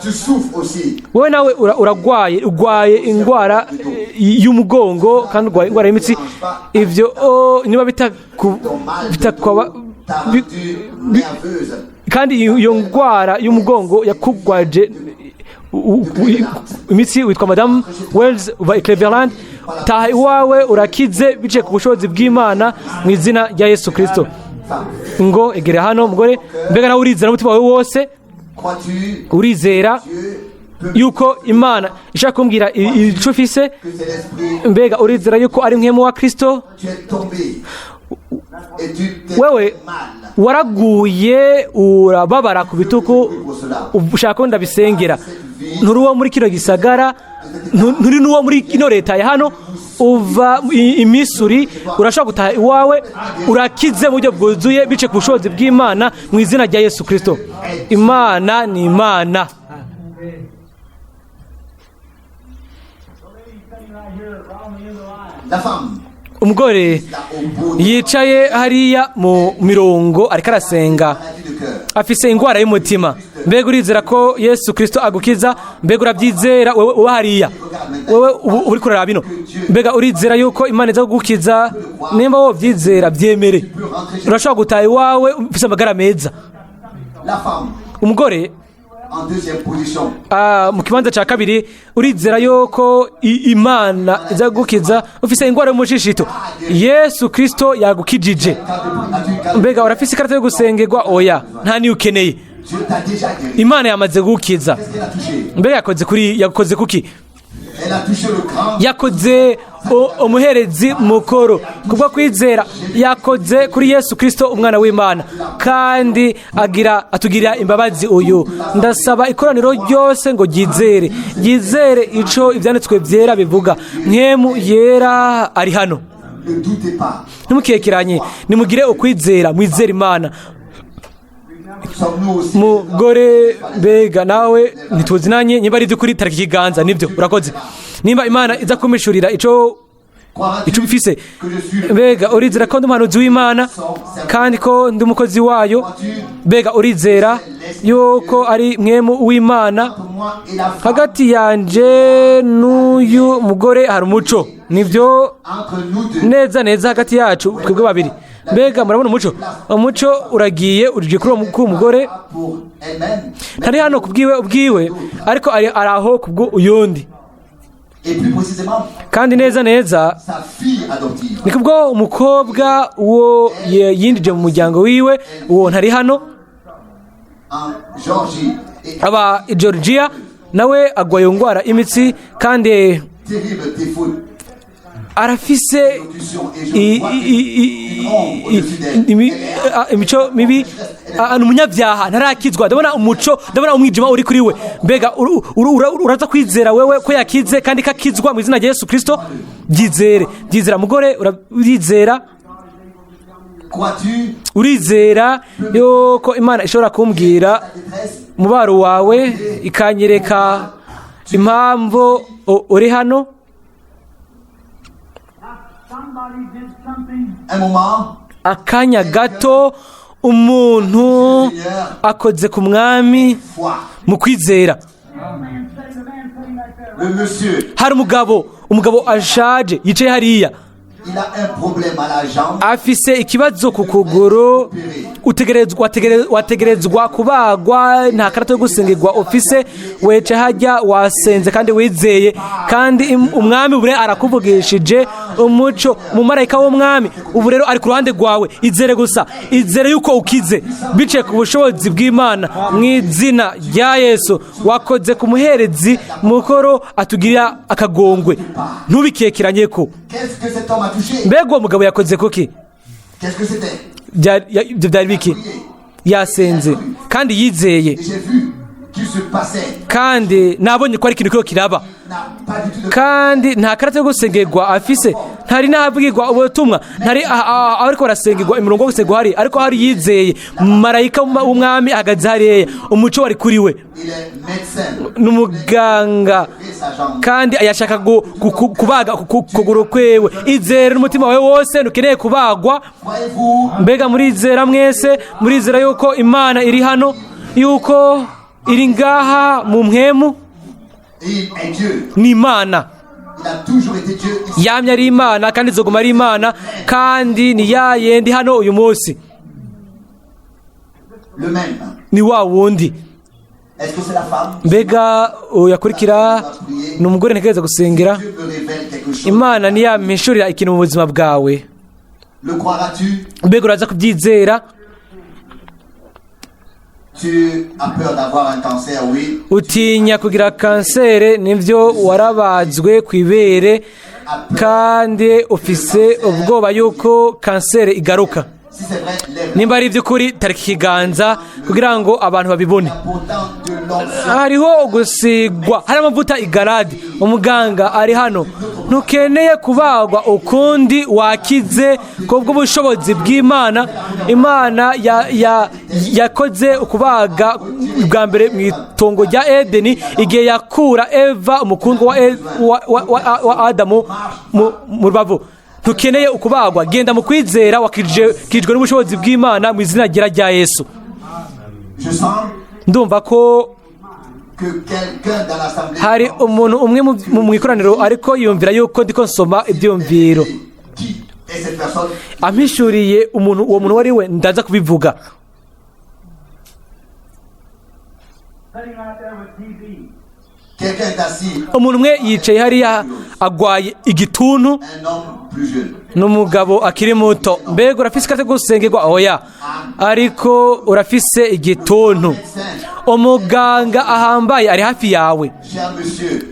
[SPEAKER 1] Tu souffres aussi
[SPEAKER 2] Wowe nawe uragwaye, urwaye indwara y'umugongo kandi urwaye indwara y'imitsi. Ivyo niba
[SPEAKER 1] ton mal de
[SPEAKER 2] bitakwaba
[SPEAKER 1] dos, ta aventure nerveuse.
[SPEAKER 2] Kandi iyo ndwara y'umugongo yakugwaje imitsi. Witwa Madamu Wells, uva i Cleveland. Taha iwawe, urakize biciye ku bushobozi bw'Imana mu izina rya Yesu Kristo.
[SPEAKER 1] Femme,
[SPEAKER 2] Ngo egera hano, mugore. Mbega nawe urizera n'umutima wawe wose?
[SPEAKER 1] crois-tu
[SPEAKER 2] Urizera
[SPEAKER 1] Dieu peut
[SPEAKER 2] yuko Imana ishaka kumbwira ico ufise?
[SPEAKER 1] que c'est l'Esprit?
[SPEAKER 2] Mbega urizera yuko ari Mpwemu wa Kristo?
[SPEAKER 1] Tu es tombé et tu t'es
[SPEAKER 2] Wewe
[SPEAKER 1] fait mal.
[SPEAKER 2] waraguye, urababara ku bitugu.
[SPEAKER 1] Pour cela,
[SPEAKER 2] Ushaka ko ndabisengera? Nturi uwo muri kino gisagara, nturi n'uwo muri ino leta ya hano, uva i Missouri. Urashobora gutaha iwawe, urakize mu buryo bwuzuye bice ku bushobozi bw'Imana mu izina rya Yesu Kristo. Imana ni Imana.
[SPEAKER 1] La femme,
[SPEAKER 2] Umugore
[SPEAKER 1] là au bout de
[SPEAKER 2] yicaye hariya mu mirongo ariko arasenga,
[SPEAKER 1] maladie de cœur.
[SPEAKER 2] afise ingwara y'umutima. Mbega urizera ko Yesu Kristo agukiza? Mbega urabyizera, wewe uba hariya, wewe ubu uri kuraraba bino? Mbega urizera yuko Imana iza kugukiza? Nimba wovyizera, byemere, urashobora gutaha iwawe ufise amagara meza.
[SPEAKER 1] La femme,
[SPEAKER 2] Umugore
[SPEAKER 1] en deuxième position,
[SPEAKER 2] mu kibanza cya kabiri, urizera yuko Imana iza kugukiza? Ufise ingwara y'umushishito, Yesu Kristo yagukijije. Mbega urafise ikarita yo gusengerwa? Oya, nta niyo ukeneye.
[SPEAKER 1] Dieu t'a déjà guéri.
[SPEAKER 2] Imana yamaze kugukiza.
[SPEAKER 1] Qu'est-ce qu'elle a touché?
[SPEAKER 2] Mbega yakoze kuri, yakoze kuki?
[SPEAKER 1] Elle a touché le grand
[SPEAKER 2] Yakoze umuherezi mukuru. Kubwo kwizera yakoze kuri Yesu Kristo umwana w'Imana, kandi agira atugirira imbabazi. Uyu ndasaba ikoraniro ryose ngo ryizere, ryizere ico Ivyanditswe Vyera bivuga. Mpwemu Yera ari hano.
[SPEAKER 1] Ne doutez pas.
[SPEAKER 2] Ntimukekeranye, nimugire ukwizera, mwizere Imana.
[SPEAKER 1] Sommes-nous aussi
[SPEAKER 2] Mugore, mbega nawe ntituzinanye? Niba ari iby'ukuri, tariki ikiganza. Nibyo, urakoze. Nimba Imana iza kumishurira ico
[SPEAKER 1] Croiras-tu
[SPEAKER 2] ico ufise,
[SPEAKER 1] que je suis le
[SPEAKER 2] mbega urizera ko ndi umuhanuzi w'Imana kandi ko ndi umukozi wayo? Mbega urizera yuko ari Mpwemu w'Imana?
[SPEAKER 1] Entre moi et la femme,
[SPEAKER 2] Hagati yanje n'uyu mugore hari umuco, nibyo.
[SPEAKER 1] entre nous deux,
[SPEAKER 2] Neza neza hagati yacu twebwe babiri, mbega murabona umuco? Umuco uragiye, urigiye kuri uwo mugore.
[SPEAKER 1] pas pour elle-même,
[SPEAKER 2] Ntari hano kubwiwe ubwiwe, ariko ari aho kubwo uyundi.
[SPEAKER 1] et plus précisément,
[SPEAKER 2] Kandi neza neza
[SPEAKER 1] sa fille adoptive.
[SPEAKER 2] ni kubwo umukobwa uwo yinjije mu muryango wiwe. Uwo ntari hano.
[SPEAKER 1] En Georgie. Et
[SPEAKER 2] Aba i Georgia, nawe agwa iyo ndwara imitsi kandi
[SPEAKER 1] terrible défaut
[SPEAKER 2] arafise
[SPEAKER 1] d'élocution. Et je vois une ombre au-dessus d'elle.
[SPEAKER 2] Imico mibi. Ni umunyabyaha, ntarakizwa. Ndabona umuco, ndabona umwijima uri kuri we. Mbega uraza kwizera wewe ko yakize kandi kakizwa mu izina rya Yesu Kristo? Byizere, byizera mugore, urizera?
[SPEAKER 1] Crois-tu
[SPEAKER 2] Urizera yuko Imana ishobora kumbwira
[SPEAKER 1] ta détresse?
[SPEAKER 2] umubaro wawe, ikanyereka impamvu uri hano?
[SPEAKER 3] Somebody did something
[SPEAKER 1] Un moment,
[SPEAKER 2] Akanya gato, umuntu akoze ku Mwami
[SPEAKER 1] foi.
[SPEAKER 2] mu kwizera.
[SPEAKER 3] Man sitting, the man sitting right there.
[SPEAKER 1] Le monsieur,
[SPEAKER 2] Hari umugabo ashaje yicaye hariya.
[SPEAKER 1] il a un problème à la jambe.
[SPEAKER 2] Afise ikibazo ku kuguru, Wategerezwa kubagwa, nta karata yo gusengerwa ufise. Wece hajya wasenze kandi wizeye, kandi umwami ubu rero arakuvugishije umuco, umumarayika w'umwami ubu rero ari ku ruhande rwawe. Izere gusa, izere yuko ukize biciye ku bushobozi bw'Imana mu izina rya Yesu. Wakoze ku muherezi mukoro atugirira akagongwe, ntubikekeranye ko.
[SPEAKER 1] Qu'est-ce que cet homme a touché?
[SPEAKER 2] Mbega uwo mugabo yakoze kuki?
[SPEAKER 1] Qu'est-ce que c'était?
[SPEAKER 2] Ibyo byari biki? Yasenze kandi yizeye.
[SPEAKER 1] Et j'ai vu qu'il se passait.
[SPEAKER 2] Kandi nabonye ko ari ikintu kiriko kiraba.
[SPEAKER 1] N'a pas du tout de
[SPEAKER 2] Kandi nta karata yo gusengerwa afise, ntari n'ahabwirwa ubutumwa, ntari aho ariko barasengerwa, imirongo yo gusengerwa hari, ariko hari yizeye marayika w'umwami ahagaze hariya, umuco wari kuri we.
[SPEAKER 1] Il est médecin.
[SPEAKER 2] N'umuganga.
[SPEAKER 1] Et sa jambe.
[SPEAKER 2] Kandi yashaka kubaga kuguru kwewe. Izere n'umutima wawe wose, ntukeneye kubagwa.
[SPEAKER 1] Croyez-vous?
[SPEAKER 2] Mbega murizera mwese? Murizera yuko Imana iri hano, yuko iri ngaha mu mpwemu?
[SPEAKER 1] Il est Dieu.
[SPEAKER 2] Ni Imana.
[SPEAKER 1] Il a toujours été Dieu. Ici.
[SPEAKER 2] Yamye ari Imana kandi izoguma ari Imana, kandi ni ya yendi hano uyu munsi.
[SPEAKER 1] Le même.
[SPEAKER 2] Ni wa wundi.
[SPEAKER 1] Est-ce que c'est la femme?
[SPEAKER 2] Mbega uyakurikira ni umugore ntegereza gusengera?
[SPEAKER 1] Dieu me révèle quelque chose.
[SPEAKER 2] Imana niyampishurira ikintu mu buzima bwawe,
[SPEAKER 1] Le croiras-tu?
[SPEAKER 2] mbega uraza kubyizera?
[SPEAKER 1] Tu as peur d'avoir un cancer, oui.
[SPEAKER 2] Utinya kugira kanseri, nibyo, warabazwe ku ibere kandi ufise ubwoba yuko kanseri igaruka.
[SPEAKER 1] Si c'est vrai, lève.
[SPEAKER 2] Nimba ari iby'ukuri, tarika ikiganza kugira ngo abantu babibone.
[SPEAKER 1] Pourtant de l'onction.
[SPEAKER 2] Hariho gusigwa, hari amavuta igaradi. Umuganga ari hano. Ntukeneye kubagwa ukundi, wakize kubw'ubushobozi bw'Imana. Imana yakoze ukubaga bwa mbere mu itongo rya Edeni, igihe yakura Eva, umukundwa wa Adamu, mu rubavu. Ntukeneye ukubagwa, genda mu kwizera, wakijwe n'ubushobozi bw'Imana mu izina ryera rya Yesu.
[SPEAKER 1] Je sens
[SPEAKER 2] Ndumva ko
[SPEAKER 1] que quelqu'un dans l'assemblée
[SPEAKER 2] hari umuntu umwe mu ikoraniro ariko yumvira yuko ndiko nsoma ibyiyumviro.
[SPEAKER 1] Qui est cette personne?
[SPEAKER 2] Ampishuriye umuntu, uwo muntu uwo ari we, ndaza kubivuga.
[SPEAKER 3] Sitting right there with TB.
[SPEAKER 1] Quelqu'un est assis,
[SPEAKER 2] Umuntu umwe yicaye hariya agwaye igituntu.
[SPEAKER 1] un homme plus jeune.
[SPEAKER 2] N'umugabo akiri muto. Mbega urafise ikarita yo gusengerwa? Oya, ariko urafise igituntu. Umuganga ahambaye ari hafi yawe.
[SPEAKER 1] Cher monsieur,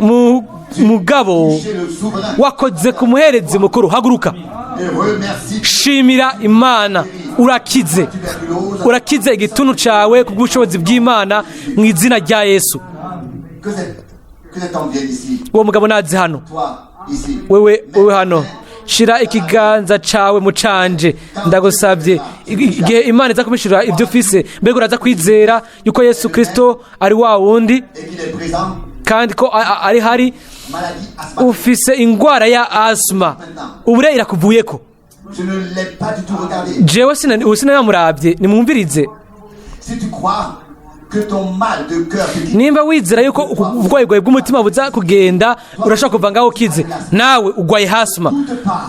[SPEAKER 2] Mugabo,
[SPEAKER 1] chez le souverain
[SPEAKER 2] wakoze ku muherezi mukuru, haguruka.
[SPEAKER 1] et remercie
[SPEAKER 2] Shimira Imana, urakize.
[SPEAKER 1] Tuberculose.
[SPEAKER 2] Urakize igituntu cawe ku bw'ubushobozi bw'Imana mu izina rya Yesu.
[SPEAKER 1] Que cet homme vienne ici.
[SPEAKER 2] Uwo mugabo nazi hano.
[SPEAKER 1] Toi, ici.
[SPEAKER 2] Wewe hano, shira ikiganza cawe mu canje, ndagusabye. Igihe Imana iza kumishurira ibyo ufise, mbega uraza kwizera yuko Yesu Kristo ari wa wundi
[SPEAKER 1] Et qu'il est présent.
[SPEAKER 2] kandi ko ari hari?
[SPEAKER 1] Maladie asthmatique.
[SPEAKER 2] Ufise ingwara ya asma, ubure irakuvuyeko.
[SPEAKER 1] Je ne l'ai pas du tout regardé.
[SPEAKER 2] Jewe ubu sinanamuravye, nimwumvirize.
[SPEAKER 1] Si tu crois que ton mal de cœur te quitte,
[SPEAKER 2] Nimba wizera yuko uburwayi bwawe bw'umutima buza kugenda, urashobora kuva ngaho ukize. Nawe ugwaye hasma,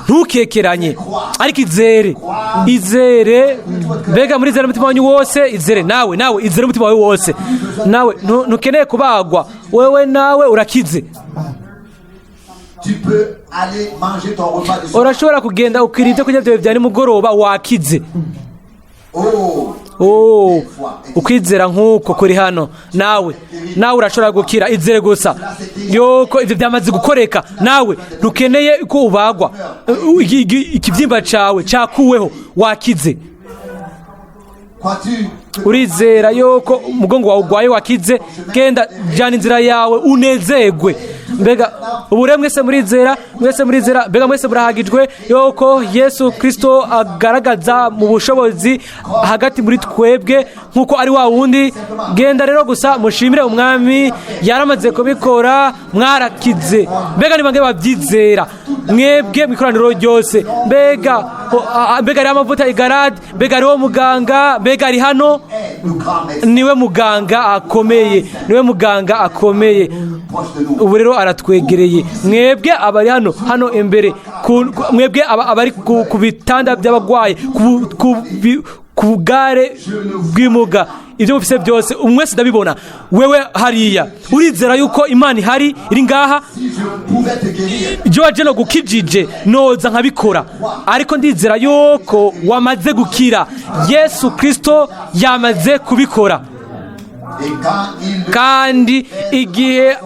[SPEAKER 2] ntukekeranye, ariko izere, izere. Mbega murizere umutima wanyu wose? Izere nawe, nawe izere umutima wawe wose. Nawe ntukeneye kubagwa, wewe nawe urakize.
[SPEAKER 1] Tu peux aller manger ton repas de soir.
[SPEAKER 2] Urashobora kugenda ukira ibyo kurya byawe bya nimugoroba, wakize.
[SPEAKER 1] Oh,
[SPEAKER 2] Oh, ukwizera nk'uko kuri hano. Nawe urashobora gukira, izere gusa yuko ibyo byamaze gukoreka. Nawe ntukeneye ko ubagwa. Ikibyimba cawe cyakuweho, wakize.
[SPEAKER 1] Crois-tu que
[SPEAKER 2] Urizera yuko umugongo wawe ugwaye wakize? Genda, jana inzira yawe unezerwe. Mbega ubu rero mwese murizera? Mwese murizera? Mbega mwese murahagijwe yuko Yesu Kristo agaragaza mu bushobozi hagati muri twebwe nk'uko ari wa wundi? Genda rero gusa mushimire umwami, yaramaze kubikora, mwarakize. Mbega ni bangahe babyizera mwebwe mu ikoraniro ryose? Mbega mbega hariho amavuta igaradi? Mbega hariho muganga? Mbega ari hano?
[SPEAKER 1] Est le grand médecin
[SPEAKER 2] Niwe muganga akomeye, niwe muganga akomeye.
[SPEAKER 1] proche de nous?
[SPEAKER 2] Ubu rero aratwegereye. Mwebwe abari hano imbere, mwebwe abari ku bitanda by'abagwayi, ku ku bugare bw'imuga, ibyo mufise byose umwese ndabibona. Wewe hariya, urizera yuko Imana ihari, iri ngaha?
[SPEAKER 1] Si je pouvais te guérir,
[SPEAKER 2] Ibyo waje no gukijije noza nkabikora, ariko ndizera yuko wamaze gukira. Yesu Kirisito yamaze kubikora.
[SPEAKER 1] Et quand il le
[SPEAKER 2] Kandi igihe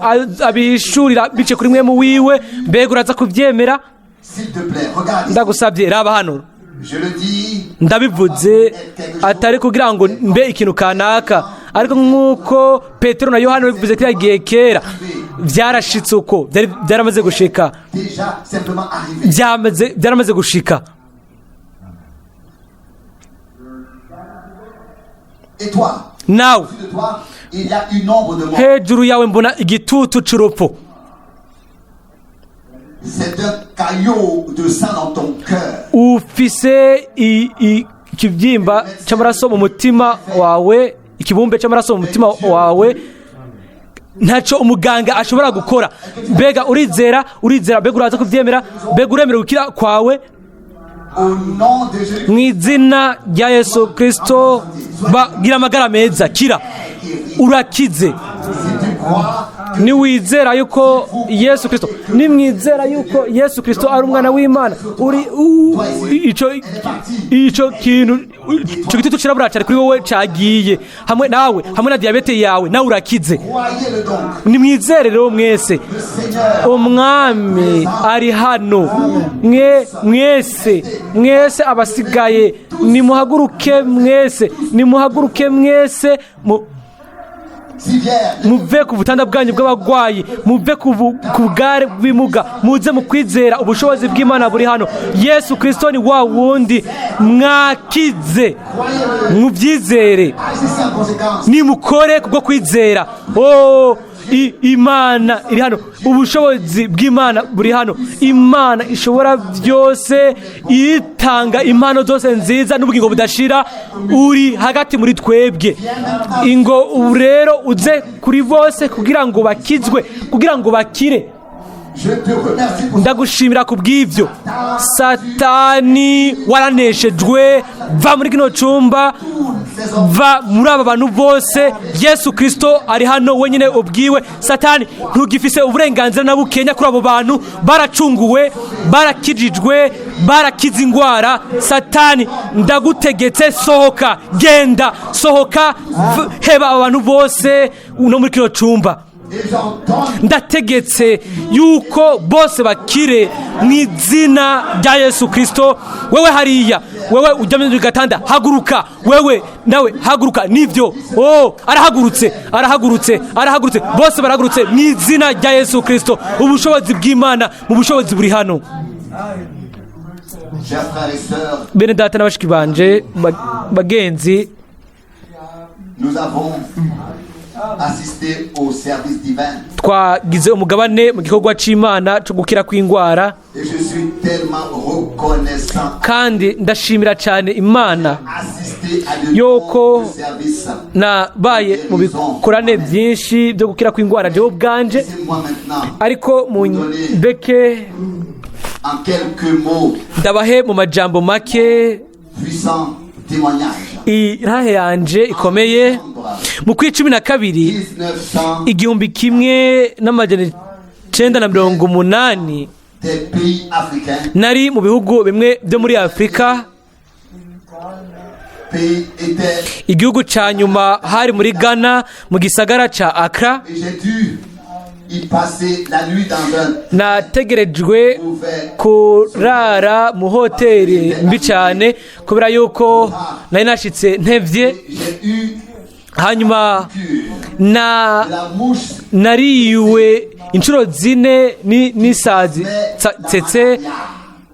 [SPEAKER 2] abihishurira bice kuri mwe mu wiwe, mbega uraza kubyemera?
[SPEAKER 1] S'il te plaît, regarde ici.
[SPEAKER 2] Ndagusabye, raba hano.
[SPEAKER 1] Je le dis,
[SPEAKER 2] Ndabivuze atari kugira ngo mbe ikintu kanaka, ariko nk'uko Petero na Yohani babivuze kiriya gihe kera, byarashitse uko byaramaze gushika.
[SPEAKER 1] Déjà simplement arrivé.
[SPEAKER 2] Byaramaze gushika.
[SPEAKER 1] Et toi,
[SPEAKER 2] Nawe,
[SPEAKER 1] au-dessus de toi, il y a une ombre de mort.
[SPEAKER 2] hejuru yawe mbona igitutu c'urupfu.
[SPEAKER 1] C'est un caillot de sang dans ton cœur.
[SPEAKER 2] Ufise ikibyimba cy'amaraso mu mutima wawe, ikibumbe cy'amaraso mu mutima wawe. Ntacyo umuganga ashobora gukora. Mbega urizera? Urizera? Mbega uraza kubyemera? Mbega uremera gukira kwawe?
[SPEAKER 1] Au nom de Jésus,
[SPEAKER 2] Mu izina rya Yesu Kirisito, gira amagara meza, kira, urakize.
[SPEAKER 1] Si tu crois
[SPEAKER 2] Niwizera yuko Yesu Kirisito, nimwizera yuko Yesu Kirisito ari umwana w'Imana, uri ico kintu, ico gitutu cirabura cyari kuri wowe cagiye hamwe nawe, hamwe na diyabete yawe, nawe urakize.
[SPEAKER 1] Croyez-le donc.
[SPEAKER 2] Nimwizere rero mwese.
[SPEAKER 1] Le Seigneur,
[SPEAKER 2] Umwami ari hano. Mwe mwese, mwese abasigaye, nimuhaguruke mwese, nimuhaguruke mwese
[SPEAKER 1] si vierge,
[SPEAKER 2] muve ku butanda bwanyu bw'abagwayi, muve ku bugare bw'ibimuga, muze mu kwizera. Ubushobozi bw'Imana buri hano. Yesu Kirisito ni wa wundi, mwakize, mubyizere.
[SPEAKER 1] Agissez en conséquence.
[SPEAKER 2] Nimukore kubwo kwizera. Oh, Imana iri hano, ubushobozi bw'Imana buri hano. Imana ishobora byose, itanga impano zose nziza n'ubugingo budashira, uri hagati muri twebwe. Ingo ubu rero uze kuri bose kugira ngo bakizwe, kugira ngo bakire.
[SPEAKER 1] Je te remercie pour
[SPEAKER 2] Ndagushimira ku bw'ibyo. Satani, waraneshejwe, va muri kino cyumba,
[SPEAKER 1] ces hommes.
[SPEAKER 2] va muri aba bantu bose. Yesu Kirisito ari hano wenyine ubwiwe. Satani, ntugifise uburenganzira na bukenya kuri abo bantu. Baracunguwe, barakijijwe, barakize ingwara. Satani, ndagutegetse, sohoka, genda, sohoka, heba aba bantu bose no muri kino cyumba.
[SPEAKER 1] Et j'entends
[SPEAKER 2] Ndategetse yuko bose bakire mu izina rya Yesu Kirisito. Wewe hariya, wewe ujya mu gatanda, haguruka. Wewe nawe haguruka. Nibyo. Oh, arahagurutse, arahagurutse, arahagurutse, bose barahagurutse mu izina rya Yesu Kirisito. Ubushobozi bw'Imana mu bushobozi buri hano.
[SPEAKER 1] Chers frères et sœurs,
[SPEAKER 2] Bene data na bashiki banje, bagenzi,
[SPEAKER 1] nous avons assisté au service divin
[SPEAKER 2] twagize umugabane mu gikorwa c'Imana co gukira kw'ingwara.
[SPEAKER 1] Et je suis tellement reconnaissant
[SPEAKER 2] Kandi ndashimira cyane Imana
[SPEAKER 1] assister à de
[SPEAKER 2] Yoko
[SPEAKER 1] nombreux services.
[SPEAKER 2] Nabaye mu bikorane byinshi byo gukira kw'ingwara jewe ubwanje.
[SPEAKER 1] Laissez-moi maintenant,
[SPEAKER 2] Ariko mu ndeke
[SPEAKER 1] en quelques mots,
[SPEAKER 2] ndabahe mu majambo make
[SPEAKER 1] puissant témoignage.
[SPEAKER 2] Irahe yanje ikomeye. Mu kw'12,
[SPEAKER 1] 1900
[SPEAKER 2] 1980,
[SPEAKER 1] des pays africains,
[SPEAKER 2] nari mu bihugu bimwe byo muri Afurika.
[SPEAKER 1] Pays était,
[SPEAKER 2] Igihugu cya nyuma hari muri Ghana, mu gisagara ca Accra.
[SPEAKER 1] Et j'ai dû y passer la nuit dans un
[SPEAKER 2] Nategerejwe
[SPEAKER 1] mauvais
[SPEAKER 2] kurara mu hoteli mbi cyane kubera yuko nari nashitse ntevye.
[SPEAKER 1] J'ai eu
[SPEAKER 2] Hanyuma
[SPEAKER 1] cure
[SPEAKER 2] na
[SPEAKER 1] la mouche
[SPEAKER 2] nariwe inshuro zine n'isazi tsetse,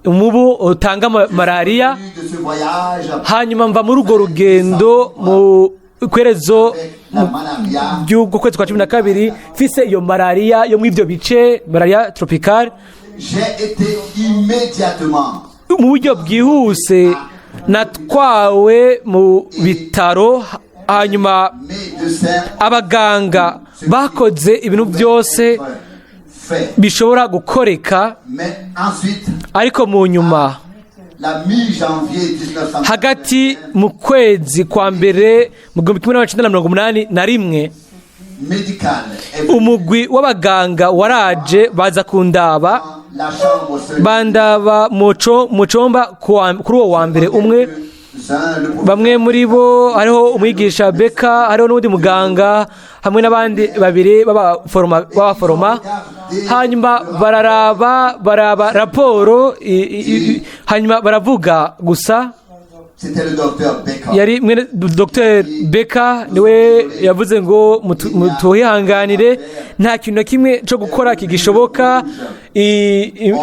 [SPEAKER 2] umubu utanga malariya.
[SPEAKER 1] de ce voyage
[SPEAKER 2] Hanyuma mva muri urwo rugendo mu kwerezo
[SPEAKER 1] avec la malaria.
[SPEAKER 2] ry'ubwo kwezi kwa 12 mfise iyo malariya yo muri ibyo bice, malariya tropicale.
[SPEAKER 1] J'ai été immédiatement
[SPEAKER 2] Mu buryo bwihuse natwawe mu bitaro, hanyuma
[SPEAKER 1] médecin
[SPEAKER 2] abaganga bakoze ibintu byose
[SPEAKER 1] fait.
[SPEAKER 2] bishobora gukoreka.
[SPEAKER 1] Mais ensuite,
[SPEAKER 2] Ariko mu nyuma,
[SPEAKER 1] La mi-janvier 1981,
[SPEAKER 2] Hagati mu kwezi kwa mbere mu 1981,
[SPEAKER 1] médical est venu
[SPEAKER 2] umugwi w'abaganga waraje, baza kundaba.
[SPEAKER 1] Dans la chambre seule.
[SPEAKER 2] Bandaba mu cumba kuri uwo wa mbere umwe.
[SPEAKER 1] Quelques-uns, le professeur
[SPEAKER 2] Bamwe muri bo hariho umwigisha Beka, hariho n'uwundi muganga hamwe n'abandi babiri b'abaforoma. Hanyuma bararaba, baraba raporo, hanyuma baravuga gusa.
[SPEAKER 1] C'était le docteur Baker.
[SPEAKER 2] Yari mwene Dr Beka, niwe yavuze ngo mutuhihanganire, nta kintu na kimwe cyo gukora kigishoboka.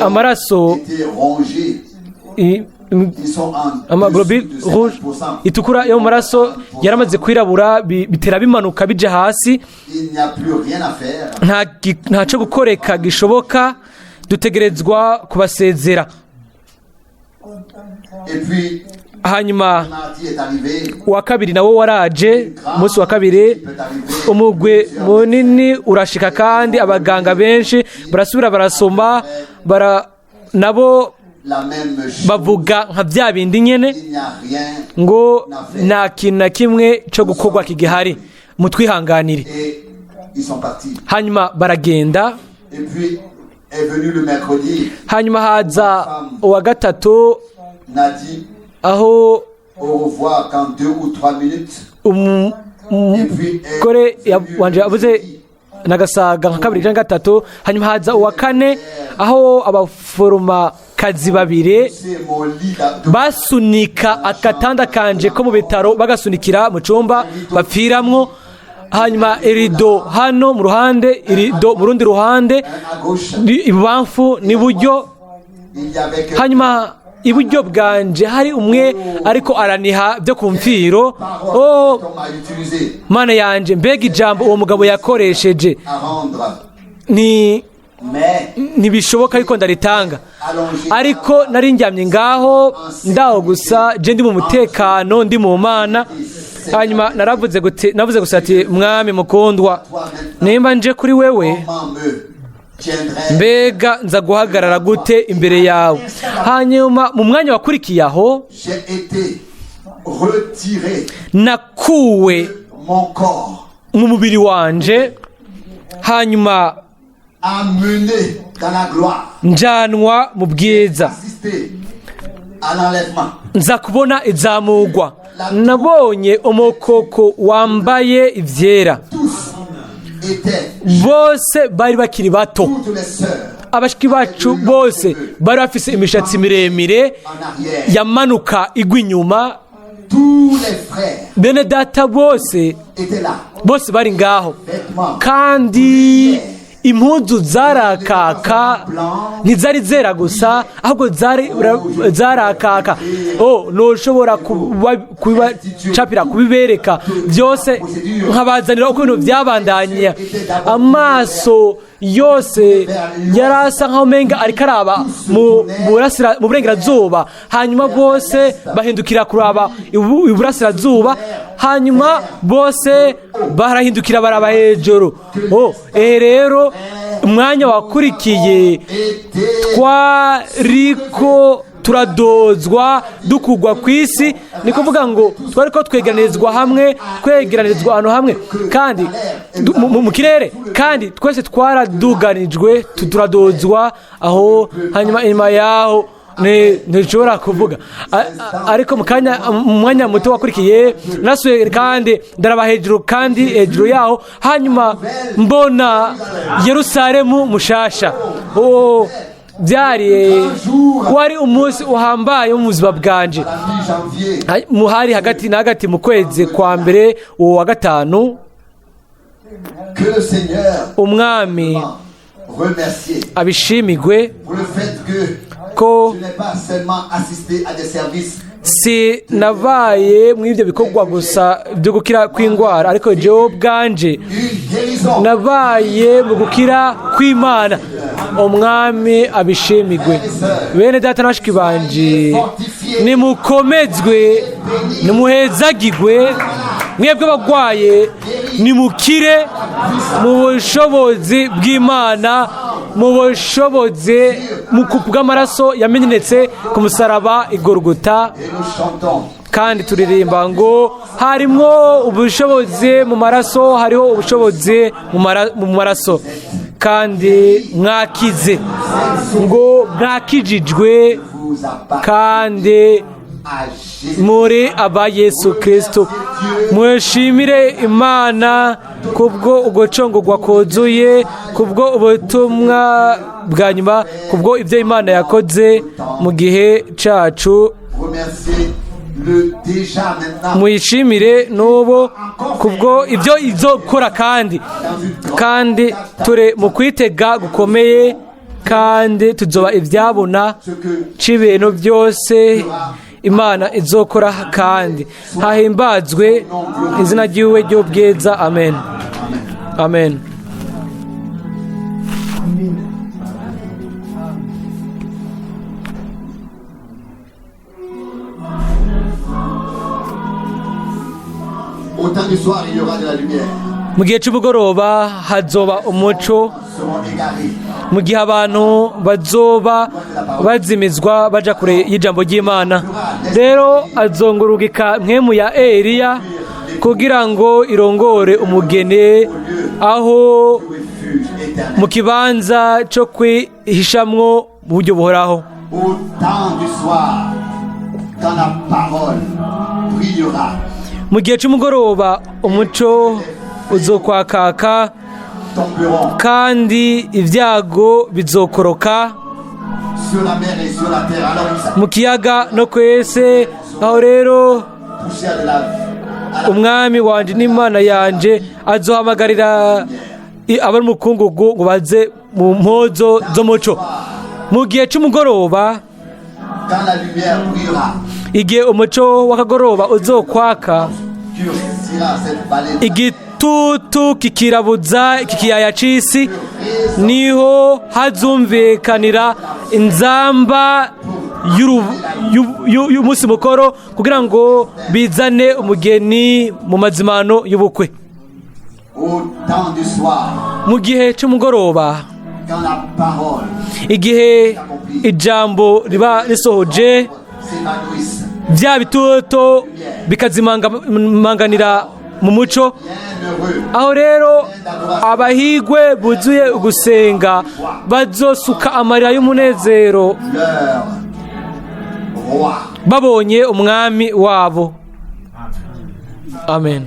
[SPEAKER 2] Amaraso
[SPEAKER 1] Étaient rongés. Ils sont en
[SPEAKER 2] Amaglobules
[SPEAKER 1] dessous de
[SPEAKER 2] rouge
[SPEAKER 1] 50%.
[SPEAKER 2] itukura yo mu maraso yaramaze kwirabura, bitera bimanuka bija hasi.
[SPEAKER 1] Il n'y a plus rien à faire.
[SPEAKER 2] Nta cyo gukoreka gishoboka, dutegerezwa kubasezera.
[SPEAKER 1] Et puis,
[SPEAKER 2] Hanyuma
[SPEAKER 1] mardi est arrivé.
[SPEAKER 2] uwa kabiri nawo waraje, umunsi wa kabiri umugwi munini urashika, kandi abaganga benshi barasubira barasoma, bara nabo
[SPEAKER 1] La même chose.
[SPEAKER 2] bavuga nka bya bindi nyene,
[SPEAKER 1] Il n'y a rien.
[SPEAKER 2] ngo nta kintu na kimwe cyo gukorwa kigihari, mutwihanganire.
[SPEAKER 1] Et ils sont partis.
[SPEAKER 2] Hanyuma baragenda.
[SPEAKER 1] Et puis est venu le mercredi.
[SPEAKER 2] Hanyuma haza uwa gatatu,
[SPEAKER 1] N'a dit
[SPEAKER 2] aho
[SPEAKER 1] au revoir qu'en 2 ou 3 minutes. Et puis est
[SPEAKER 2] umugore
[SPEAKER 1] venu
[SPEAKER 2] wanje
[SPEAKER 1] le
[SPEAKER 2] yavuze
[SPEAKER 1] jeudi.
[SPEAKER 2] nagasaga nka kabiri cyangwa gatatu. Hanyuma haza uwa kane, aho abaforomakazi babiri
[SPEAKER 1] C'est mon lit
[SPEAKER 2] basunika agatanda kanje ko mu bitaro, bagasunikira mu cyumba bapfiramwo. Hanyuma irido hano mu ruhande, irido mu rundi ruhande,
[SPEAKER 1] un à gauche.
[SPEAKER 2] Ibubamfu n'iburyo.
[SPEAKER 1] Il y avait que
[SPEAKER 2] Hanyuma iburyo bwanje hari umwe ariko araniha byo ku mfiro.
[SPEAKER 1] Parole
[SPEAKER 2] Oh,
[SPEAKER 1] que cet homme a utilisée
[SPEAKER 2] Mana yanje, mbega ijambo uwo mugabo yakoresheje!
[SPEAKER 1] À rendre.
[SPEAKER 2] Ni
[SPEAKER 1] Mais
[SPEAKER 2] ntibishoboka ariko ndaritanga.
[SPEAKER 1] Allongé.
[SPEAKER 2] Ariko nari njyamye ngaho ndaho gusa, je ndi mu mutekano, ndi mu Mana. Hanyuma naravuze gute, navuze gusa ati: "Mwami mukundwa, nimba nje kuri wewe,
[SPEAKER 1] Comment me tiendrai
[SPEAKER 2] mbega nza guhagarara gute imbere yawe?" Hanyuma mu mwanya wakurikiye aho,
[SPEAKER 1] J'ai été retiré
[SPEAKER 2] nakuwe
[SPEAKER 1] mon corps,
[SPEAKER 2] mu mubiri wanje, hanyuma
[SPEAKER 1] amené dans la gloire,
[SPEAKER 2] njanwa mu bwiza.
[SPEAKER 1] Assisté à l'enlèvement.
[SPEAKER 2] Nza kubona izamugwa, nabonye umukoko wambaye ivyera.
[SPEAKER 1] Tous étaient,
[SPEAKER 2] Bose bari bakiri bato.
[SPEAKER 1] Toutes les sœurs
[SPEAKER 2] Abashiki bacu bose bari bafise imishatsi miremire
[SPEAKER 1] en arrière,
[SPEAKER 2] yamanuka igwa inyuma.
[SPEAKER 1] Tous les frères
[SPEAKER 2] Bene data bose
[SPEAKER 1] étaient là.
[SPEAKER 2] bose bari ngaho,
[SPEAKER 1] Vêtements
[SPEAKER 2] kandi impuzu zarakaka, ntizari zera gusa, ahubwo zari zarakaka. Oh, ntushobora kubacapira, kubibereka byose, nkabazanira uko ibintu byabandanya. Amaso yose yari asa nkaho umenga ariko araba mu burengerazuba, hanyuma bose bahindukira kuraba iburasirazuba, hanyuma bose barahindukira baraba hejuru. Oh, rero umwanya wakurikiye
[SPEAKER 1] étaient
[SPEAKER 2] twariko turadozwa, dukugwa ku isi, ni kuvuga ngo twari ko twegeranirizwa hamwe, twegeranirizwa ahantu hamwe, kandi mu kirere, kandi twese twaraduganijwe, turadozwa aho. Hanyuma inyuma yaho ntishobora kuvuga. Ariko mu kanya, mu mwanya muto wakurikiye, nasuye kandi ndaraba hejuru, kandi hejuru yaho hanyuma mbona Yerusalemu mushasha. Oh, byari wari umunsi uhambaye mu buzima bwanje.
[SPEAKER 1] La mi-janvier
[SPEAKER 2] Hari hagati na hagati mu kwezi kwa mbere, uwo wa gatanu.
[SPEAKER 1] Que le Seigneur
[SPEAKER 2] Umwami
[SPEAKER 1] remercier
[SPEAKER 2] abishimigwe
[SPEAKER 1] pour le fait que
[SPEAKER 2] ko
[SPEAKER 1] je n'ai pas seulement assisté à des services
[SPEAKER 2] si nabaye muri ibyo bikorwa gusa byo gukira kw'indwara, ariko jewe ubwanje
[SPEAKER 1] une guérison.
[SPEAKER 2] nabaye mu gukira kw'Imana. Umwami abishimigwe. Bene data na bashiki banje, nimukomezwe, nimuhezagigwe. Mwebwe abagwaye, nimukire mu bushobozi bw'Imana. Mu bushobozi mu bw'amaraso yamenetse ku musaraba i Golgota.
[SPEAKER 1] Et nous chantons.
[SPEAKER 2] Kandi turirimba ngo harimwo ubushobozi mu maraso, hariho ubushobozi mu maraso, kandi mwakize, ngo mwakijijwe
[SPEAKER 1] Vous appartient
[SPEAKER 2] kandi
[SPEAKER 1] à Jésus.
[SPEAKER 2] Muri aba Yesu Kristo. Mwishimire Imana kubwo ugucungurwa kuzuye, kubwo ubutumwa bwa nyuma, kubwo ibyo Imana yakoze mu gihe cacu.
[SPEAKER 1] Remerciez-le déjà maintenant.
[SPEAKER 2] Muyishimire n'ubu kubwo ibyo izokora, kandi turi mu kwitega gukomeye, kandi tuzoba ibyabona c'ibintu byose Imana izokora. Kandi hahimbazwe izina ry'iwe ry'ubwiza. Amen, amen.
[SPEAKER 1] Au temps du soir, il y aura de la lumière.
[SPEAKER 2] Mu gihe c'umugoroba hazoba umuco.
[SPEAKER 1] Seront égarés.
[SPEAKER 2] Mu gihe abantu bazoba bazimizwa baja kure y'ijambo ry'Imana, rero azongurugika mpwemu ya Eliya kugira ngo irongore umugeni aho
[SPEAKER 1] Refuge éternel.
[SPEAKER 2] mu kibanza cyo kwihishamwo mu buryo buhoraho.
[SPEAKER 1] Au temps du soir, quand la parole brillera,
[SPEAKER 2] Mu gihe c'umugoroba umuco uzokwakaka,
[SPEAKER 1] tomberont
[SPEAKER 2] kandi ibyago bizokoroka
[SPEAKER 1] sur la mer et sur la terre. Alors il
[SPEAKER 2] mu kiyaga no kwese. Aho rero
[SPEAKER 1] poussière de la, à la
[SPEAKER 2] Umwami wanje n'Imana yanje azohamagarira abari mu mukungugu ngo baze mu mpuzo z'umuco. Mu gihe c'umugoroba,
[SPEAKER 1] Quand la lumière brillera,
[SPEAKER 2] igihe umuco w'akagoroba uzokwaka,
[SPEAKER 1] obscurcira cette vallée.
[SPEAKER 2] Igitutu kikirabuza iki kiyaya c'isi, niho hazumvikanira inzamba y'umunsi mukuru kugira ngo bizane umugeni mu mazimano y'ubukwe.
[SPEAKER 1] Au temps du soir,
[SPEAKER 2] Mu gihe c'umugoroba,
[SPEAKER 1] quand la parole
[SPEAKER 2] igihe ijambo riba risohoje,
[SPEAKER 1] s'évanouisse,
[SPEAKER 2] bya bitoto bikazimanganira mu muco,
[SPEAKER 1] bienheureux
[SPEAKER 2] aho rero abahigwe buzuye ugusenga bazosuka amarira y'umunezero
[SPEAKER 1] leur roi.
[SPEAKER 2] babonye Umwami wabo. Amen.